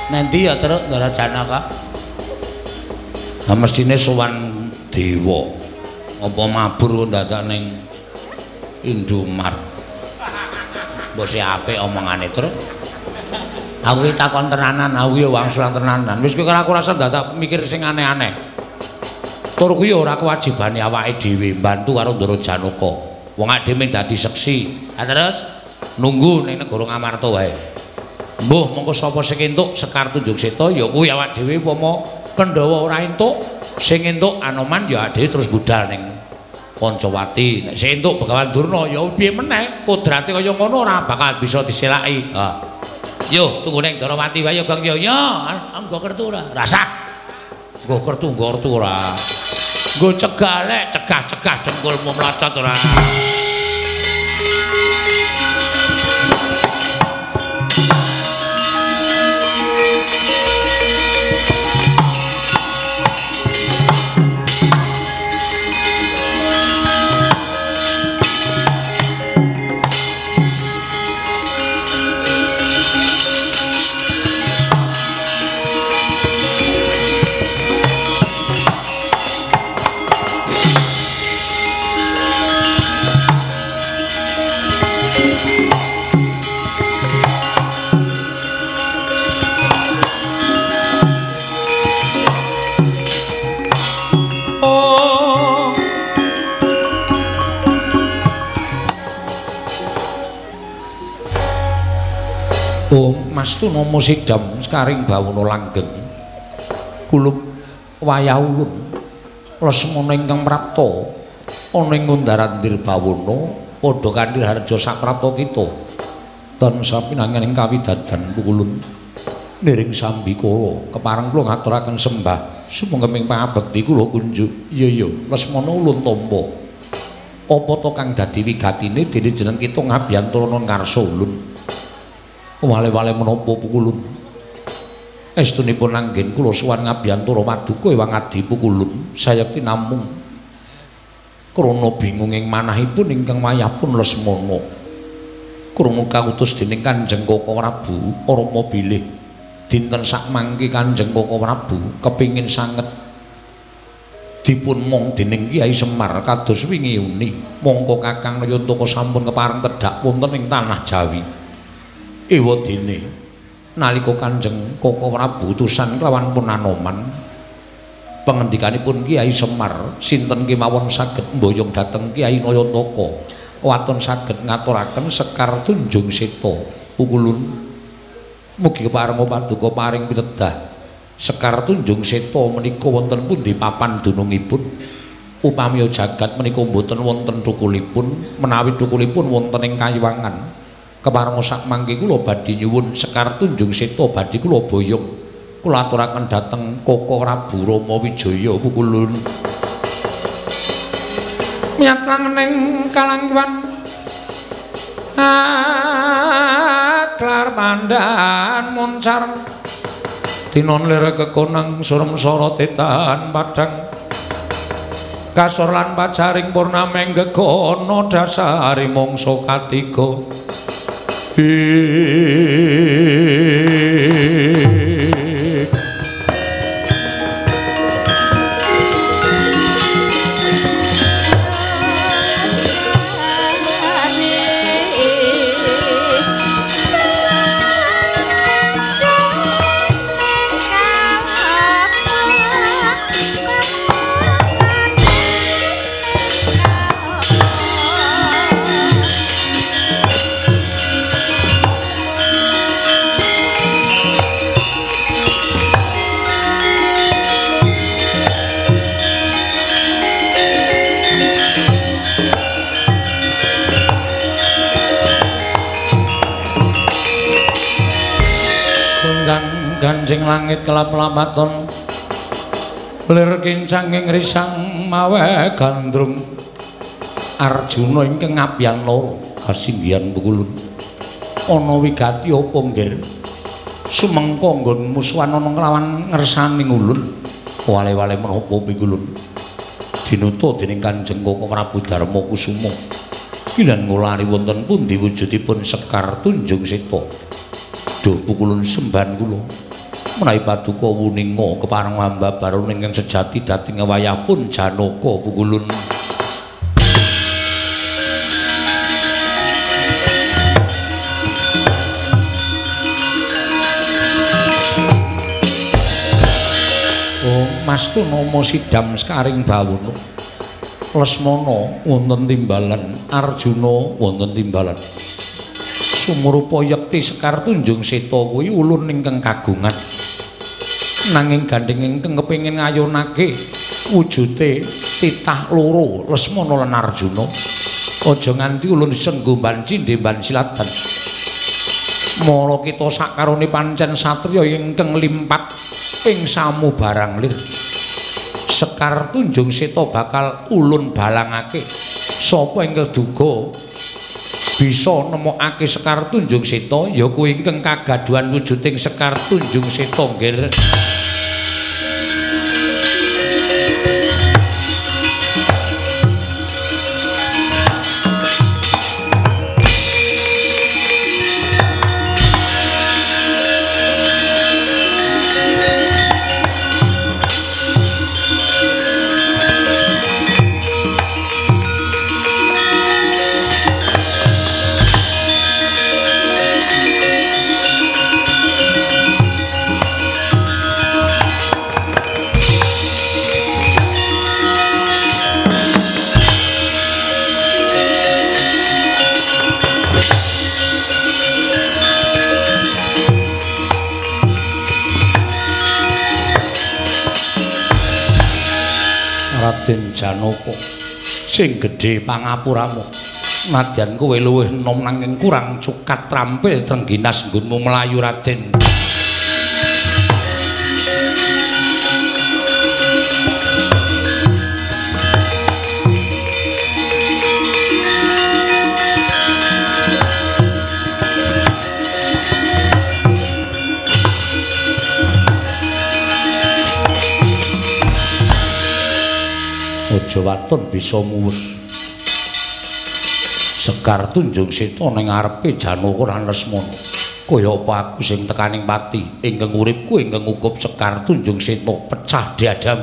Nanti ya terus Ndara Janaka. Ha mestine sowan dewa. Apa mabur dadak ning Indomart. Mbok sing apik omongane terus. Aku iki takon tenanan, aku ya wangsulan tenanan. Wis kowe aku rasa dadak mikir sing aneh-aneh. Tur kuwi ora kewajibane awake dhewe mbantu karo Ndara Janaka. Wong awake dhewe dadi seksi. Ha terus nunggu ning negara Ngamarta wae. Mbuh mongko sapa sing entuk Sekar Tunjung Seta ya kuwi awak dhewe upama Pandhawa ora entuk sing entuk Anoman ya awak dhewe terus budal ning Pancawati. Nek sing entuk Begawan Durna ya piye meneh kodrate kaya ngono ora bakal bisa diselaki. Ha. Yo tunggu ning Darawati wae ya Gong yo. Yo nggo kertu ora? Rasah. Nggo kertu nggo kertu ora. Nggo cegah lek cegah-cegah dengkulmu mlocot ora. Mastuna musidam sekaring bawana langgeng kulup wayah ulun Lesmana ingkang prapta ana ing Undaran Dirbawana padha kanthi harja saprapta kita tansah pinangan ing kawidadan pukulun niring sambikala kepareng kula ngaturaken sembah sumangga pangabekti kula kunjuk. Iya iya Lesmana ulun tampa apa to kang dadi wigatine dene jeneng kita ngabiyantara ngarsa ulun wale-wale menapa pukulun estunipun anggen kula sowan ngabiyantara paduka ewang adi pukulun sayekti namung krana bingung ing manahipun ingkang wayahpun Lesmana krungu kautus dening Kanjeng Koko Prabu Rama bilih dinten sakmangke Kanjeng Koko Prabu kepingin sanget dipun mong dening Kyai Semar kados wingi uni mongko Kakang Nayantaka sampun kepareng tedhak wonten ing tanah Jawi. Ewa dene Nalika Kanjeng Koko Prabu utusan kelawan Punanoman, pangendikanipun Kyai Semar sinten kemawon saged mboyong dhateng Kyai Nayantaka waton saged ngaturaken Sekar Tunjung Seta. Pukulun mugi keparenga paduka paring pitedah. Sekar Tunjung Seta menika wonten pundi papan dunungipun? Upami jagat menika mboten wonten thukulipun, menawi thukulipun wonten ing Kayuwangan. Keparenga sak mangke kula badhe nyuwun Sekar Tunjung Seta badhe kula boyong. Kula aturaken dhateng Koko Prabu Rama Wijaya. Pukulun miyat langening kalangwan aklar pandan moncar tinon lir kekonang surem sora tetan padhang kasor lan pacaring purnameng gegono dasari mangsa katiga. Ganjing langit kelap-lapaton lir kincang ing risang mawe gandrung. Arjuna ingkang ngabyan loro kasinggihan pukulun ana wigati apa nggir sumengko nggon musuhan ana nglawan ngersani ulun. Wale-wale menapa pikulun dinuta dening Kanjeng Koko Prabu Darma Kusuma kilan ngulari wonten pundi wujudipun Sekar Tunjung Seta. Duh pukulun sembahan kula menawi paduka wuninga kepareng hamba baron ingkang sejati dhateng wayah pun Janaka. Pukulun oh Mas Tunama sidam sekaring bawono. Lesmana wonten timbalan, Arjuna wonten timbalan. Sumurupa yekti Sekar Tunjung Seta kuwi ulun ingkang kagungan. Nanging gandheng ingkang kepengin ngayunake wujute titah loro Lesmana lan Arjuna. Aja nganti ulun senggo banci ndemban silatan. Mara kita sakarone pancen satriya ingkang limpat ing samubarang lir. Sekar Tunjung Seta bakal ulun balangake. Sapa ingkang duga bisa nemokake Sekar Tunjung Seta ya kuwi ingkang kagaduhan wujuding Sekar Tunjung Seta nggir. Raden Janaka sing gedhe pangapuramu, nadyan kowe luwih enom nanging kurang cukat trampil trengginas nggonmu mlayu Raden. Aja waton bisa muwus. Sekar Tunjung Seta ning ngarepe Janaka lan Lesmana. Kaya apa aku sing tekaning pati ingkang uripku ingkang ngukup Sekar Tunjung Seta pecah diadam.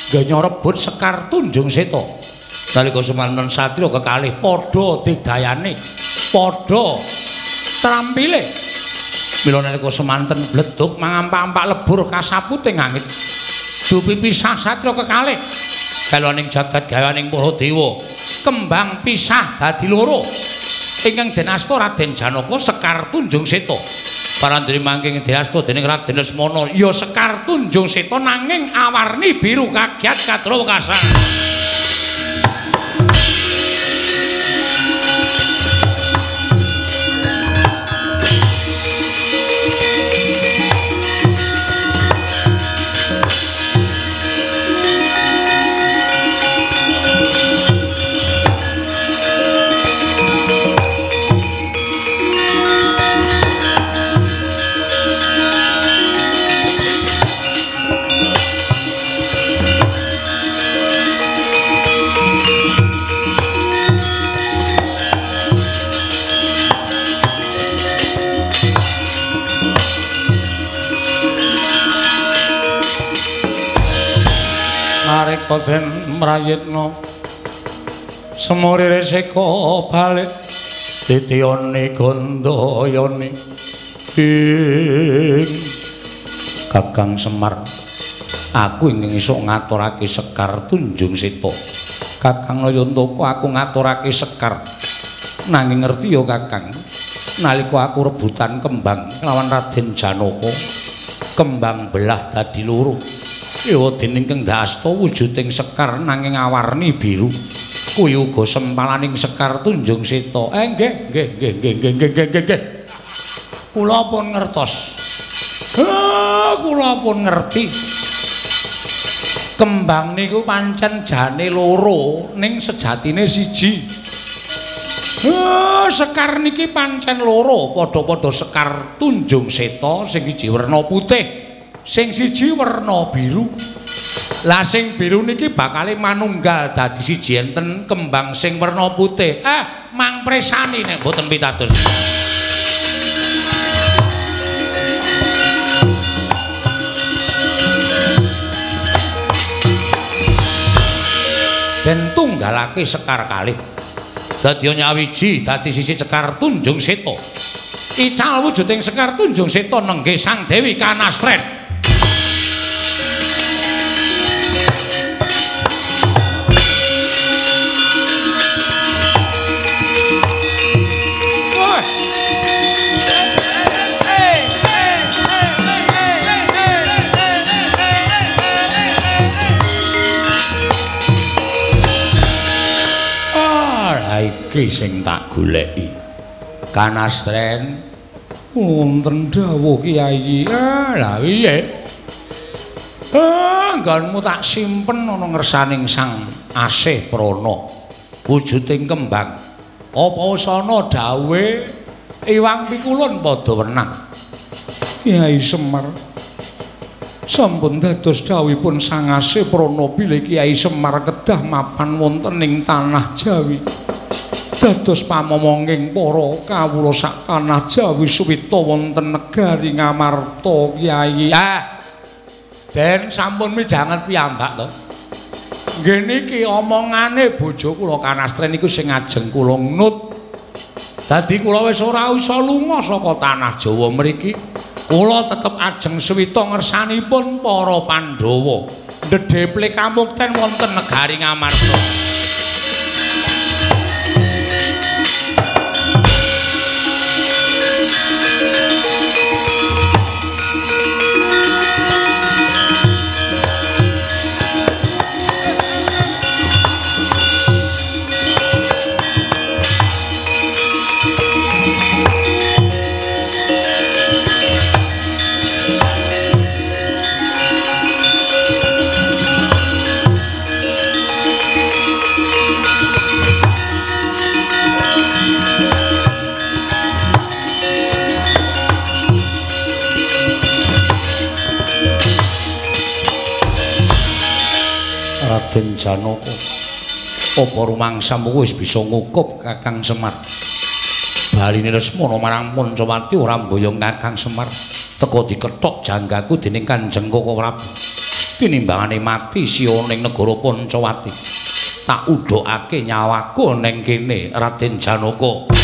Ganya rebut Sekar Tunjung Seta. Nalika semanten satriya kekalih padha digdayane, padha trampile. Mila nalika semanten bledug mangampak-ampak lebur kasaputing angin. Dupi pisah satriya kekalih. Galoning jagat gawaning para dewa, kembang pisah dadi loro. Ingkang den asta Raden Janaka Sekar Tunjung Seta. Parandene mangking den asta dening Raden Lesmana ya Sekar Tunjung Seta nanging awarni biru kagiat kadra wekasan. Nareka den mrayitna semurire seka balik titiyane gandayane ing Kakang Semar, aku ingin isuk ngaturake Sekar Tunjung Seta. Kakang Nayantaka, aku ngaturake Sekar. Nanging ngerti ya Kakang, nalika aku rebutan kembang lawan Raden Janaka, kembang belah dadi loro. Ewa dening kang asta wujuding sekar nanging awarni biru. Kuwi uga sempalaning Sekar Tunjung Seta. Nggih, nggih, nggih, nggih, nggih, nggih, nggih, nggih. Kula pun ngertos. Kula pun ngerti. Kembang niku pancen jane loro ning sejatine siji. Sekar niki pancen loro, padha-padha Sekar Tunjung Seta sing siji werna putih, sing siji werna biru. Lah sing biru niki bakale manunggal dadi siji enten kembang sing werna putih. Mang presani nek mboten pitados. Den tunggalake sekar kalih. Dadi nyawiji dadi sisi Sekar Tunjung Seta. Ical wujuding Sekar Tunjung Seta nenggih Sang Dewi Kanastren. Iki sing tak goleki. Kanastren wonten dawuh Kyai. Lah piye? Nggonmu tak simpen ana ngersaning Sang Asih Prana. Wujuding kembang. Apa wis ana dawuhe Iwang Pikulun padha wenang. Kyai Semar sampun dados dawuhipun Sang Asih Prana bilih Kyai Semar kedah mapan wonten ing tanah Jawi. Dados pamomonging para kawula sak tanah Jawi suwita wonten negari Ngamarta Kyai. Den sampun midhanget piyambak to. Nggih niki omongane bojo kula Kanastren niku sing ajeng kula nut. Dadi kula wis ora iso lunga saka tanah Jawa mriki. Kula tetep ajeng suwita ngersanipun para Pandhawa. Ndhedheple kamukten wonten negari Ngamarta. Raden Janaka, apa rumangsamu wis bisa ngukup Kakang Semar? Baline Lesmana marang Pancawati ora mboyong Kakang Semar, teka dikethok janggaku dening Kanjeng Koko Prabu. Tinimbangane mati siya ning negara Pancawati. Tak udhokake nyawaku ning kene Raden Janaka.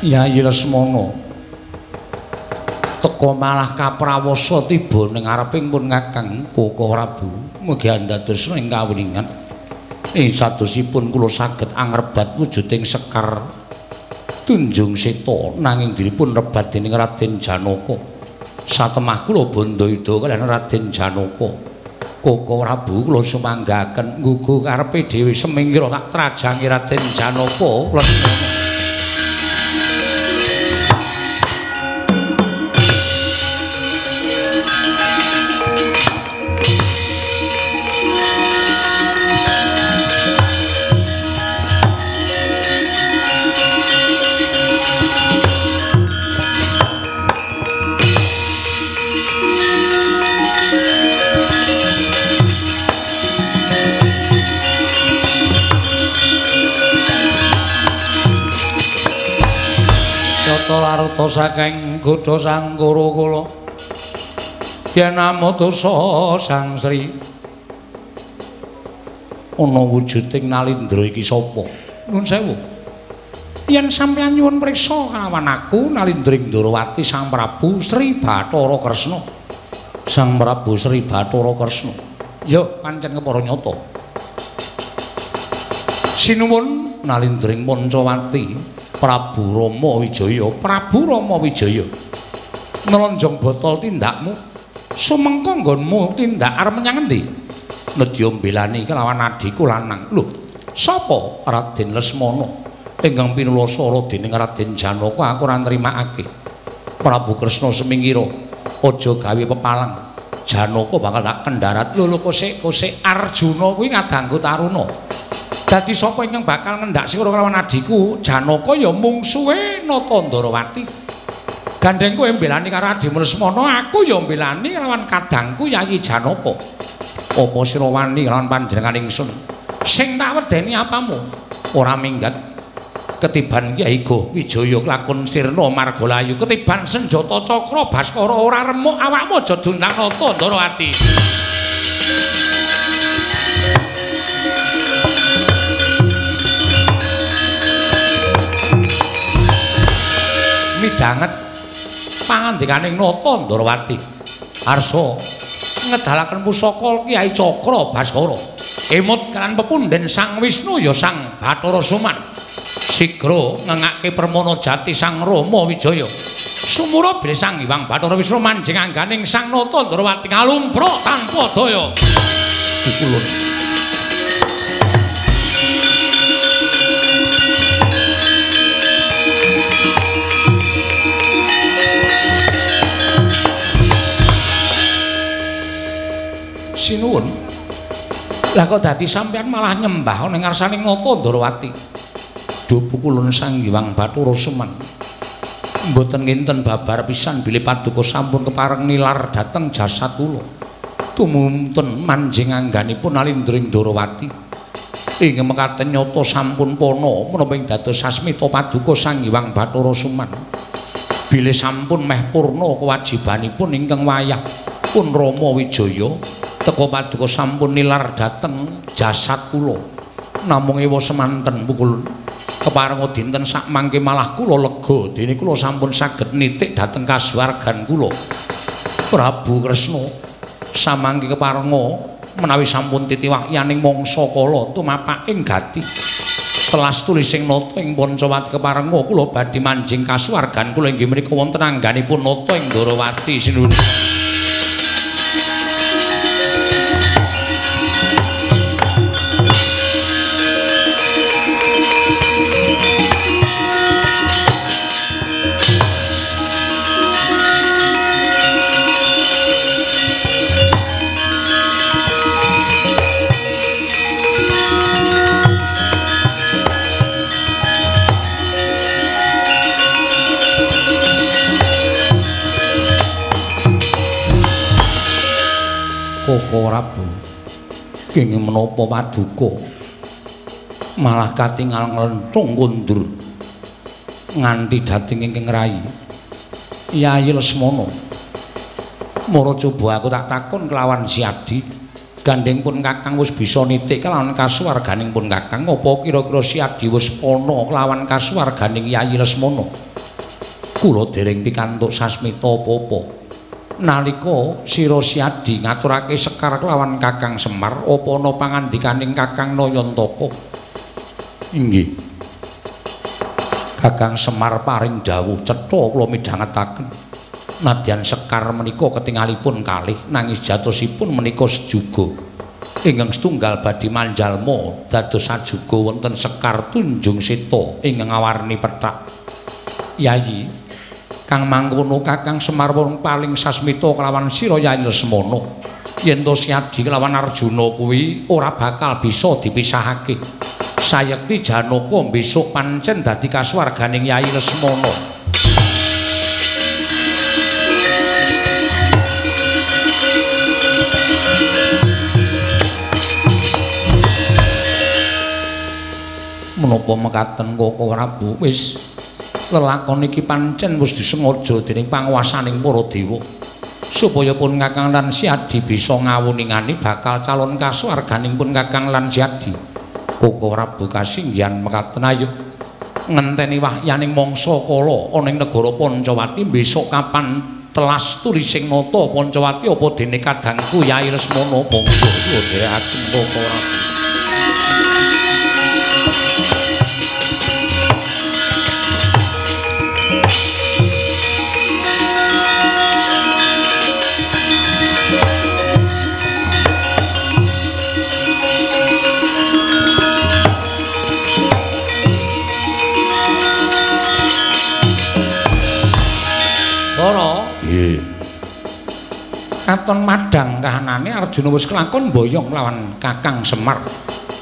Yayi Lesmana teka malah kaprawasa tiba ning ngareping pun Kakang Koko Prabu. Mugi andados ing kawuningan ing sadosipun kula saged angrebat wujuding sekar Tunjung Seta nanging dipun rebat dening Raden Janaka. Satemah kula bandayuda kaliyan Raden Janaka. Koko Prabu kula sumanggaken nggugu karepe dhewe semingkira tak trajangi Raden Janaka Lesmana. Laruta saking godha sang Kura kula yen amutusa Sang Sri ana wujuding Nalindra iki sapa? Nuwun sewu, yen sampeyan nyuwun priksa kalawan aku Nalindra Ndrawati Sang Prabu Sri Bathara Kresna. Sang Prabu Sri Bathara Kresna ya pancen kepara nyata. Sinuwun Nalindring Pancawati Prabu Rama Wijaya, Prabu Rama Wijaya. Nelonjong botol tindakmu, sumengko nggonmu tindak arep menyang endi? Nedya mbelani kelawan adhiku lanang. Lho, sapa? Raden Lesmana ingkang pinulasara dening Raden Janaka aku ora nrimakake. Prabu Kresna semingkira, aja gawe pepalang. Janaka bakal tak kendharat. Lho lho kosek-kosek Arjuna kuwi ngadangku taruna. Dadi sapa ingkang bakal ngendak sira kelawan adhiku Janaka ya mungsuhe Nata Ndrawati. Gandeng kowe mbelani karo adhimu Lesmana, aku ya mbelani kelawan kadangku Yayi Janaka. Apa sira wani kelawan panjenengan ingsun? Sing tak wedeni apamu? Ora minggat. Ketiban Kyai Goh Wijaya lakon sirna margalayu, ketiban senjata cakra Baskara ora remuk awakmu aja dundang Nata Ndrawati. Midhanget pangandikaning Nata Ndrawati. Arsa ngedalaken pusaka Kyai Cakra Baskara. Emut kan pepundhen Sang Wisnu ya Sang Bathara Suman. Sigra ngengake permana jati Sang Rama Wijaya. Sumura bilih Sang Hyang Bathara Wisnu manjing angganing Sang Nata Ndrawati ngalumpruk tanpa daya. Pukulun. Sinuwun. Lah kok dadi sampeyan malah nyembah ning ngarsaning Nata Ndrawati. Duh pukulun Sang Hyang Bathara Suman. Mboten nginten babar pisan bilih paduka sampun kepareng nilar dhateng jasad kula. Tumunten manjing angganipun Nalindra Ndrawati. Ing mekaten nyata sampun pana menapa ing dados sasmita paduka Sang Hyang Bathara Suman. Bilih sampun meh purna kewajibanipun ingkang wayah pun Rama Wijaya teka paduka sampun nilar dhateng jasad kula. Namung ewa semanten pukulun keparenga dinten sakmangke malah kula lega dene kula sampun saged nitik dhateng kasuwargan kula. Prabu Kresna samangke keparenga menawi sampun titiwahyaning mangsa kala tumapaking gati. Telas tulising nata ing Pancawati keparenga kula badhe manjing kasuwargan kula inggih menika wonten angganipun nata ing Ndorowati sinuwun. Koko Prabu kenging menapa paduka malah katingal nglenthung kundur nganti dhateng ingkang rai Yayi Lesmana. Mara coba aku tak takon kelawan Siadi, gandeng pun Kakang wis bisa nitik kelawan kasuwarganing pun Kakang, apa kira-kira Siadi wis ana kelawan kasuwarganing Yayi Lesmana? Kula dereng pikantuk sasmita apa-apa. Nalika sira Siadi ngaturake sekar kelawan Kakang Semar, apa ana pangandikaning Kakang Nayantaka? Inggih. Kakang Semar paring dawuh cetha kula midhangetaken. Nadyan sekar menika ketingalipun kalih nanging jatosipun menika sejuga. Ingkang setunggal badhe manjalma dados sajuga wonten Sekar Tunjung Seta ingkang awarni pethak. Yayi, kang mangkono Kakang Semar wong paling sasmita kelawan sira Yayi Lesmana. Yen to Siadi kelawan Arjuna kuwi ora bakal bisa dipisahake. Sayekti Janaka besok pancen dadi kasuwarganing Yayi Lesmana. Menapa mekaten Koko Prabu, wis lelakon iki pancen wis disengaja dening panguwasaning para dewa supaya pun Kakang lan Siadi bisa ngawuningani bakal calon kasuwarganing pun Kakang lan Siadi. Koko Prabu kasinggihan mekaten, ayo ngenteni wahyaning mangsa kala ana ing negara Pancawati besok kapan telas tulising nata Pancawati apa dene kadangku Yayi Lesmana. Monggo kula dherekaken Koko Prabu. Katon madhang kahanane Arjuna wis kelakon boyong lawan Kakang Semar.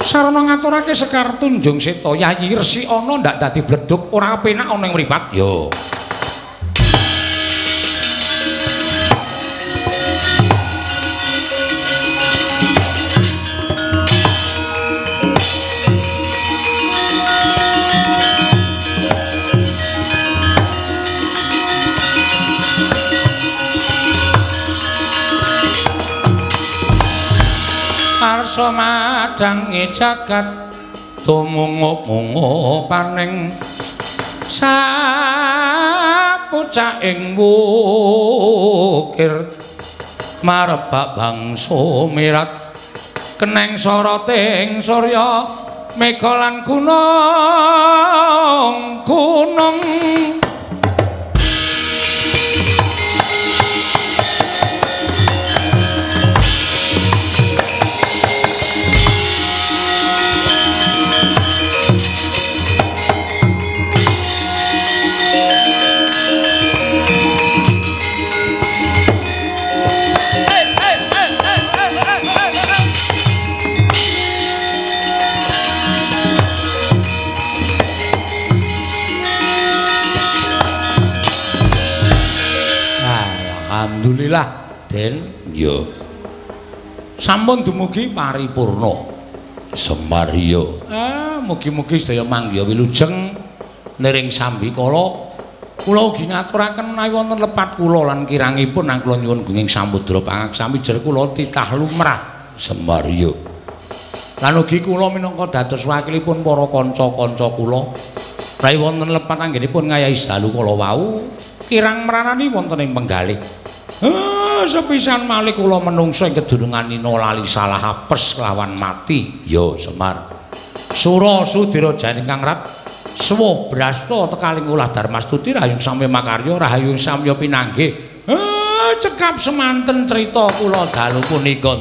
Sarana ngaturake Sekar Tunjung Seta, Yayi resikana ndak dadi bledhug ora penak ana ing mripat. Yo. Arsa madhangi jagat tumungup-mungup paning sapucaking wukir marebak bangsa mirat keneng soroting surya mega lan gunung gunung. Alhamdulillah, Den. Yo. Sampun dumugi paripurna. Semar yo. Ah, mugi-mugi sedaya manggiha wilujeng niring sambikala. Kula ugi ngaturaken menawi wonten lepat kula lan kirangipun nang kula nyuwun gunging samudra pangaksami jer kula titah lumrah. Semar yo. Lan ugi kula minangka dados wakilipun para kanca-kanca kula. Menawi wonten lepat anggenipun ngayahi dalu kala wau kirang mranani wonten ing penggalih. Sepisan malih kula menungso ing kedunungan nina lali salah apes kelawan mati. Yo Semar. Sura Sudira janing kang rat swa brasta tekaling ulah darmastuti rahayung samya makarya rahayung samya pinanggih. Cekap semanten crita kula dalu punika.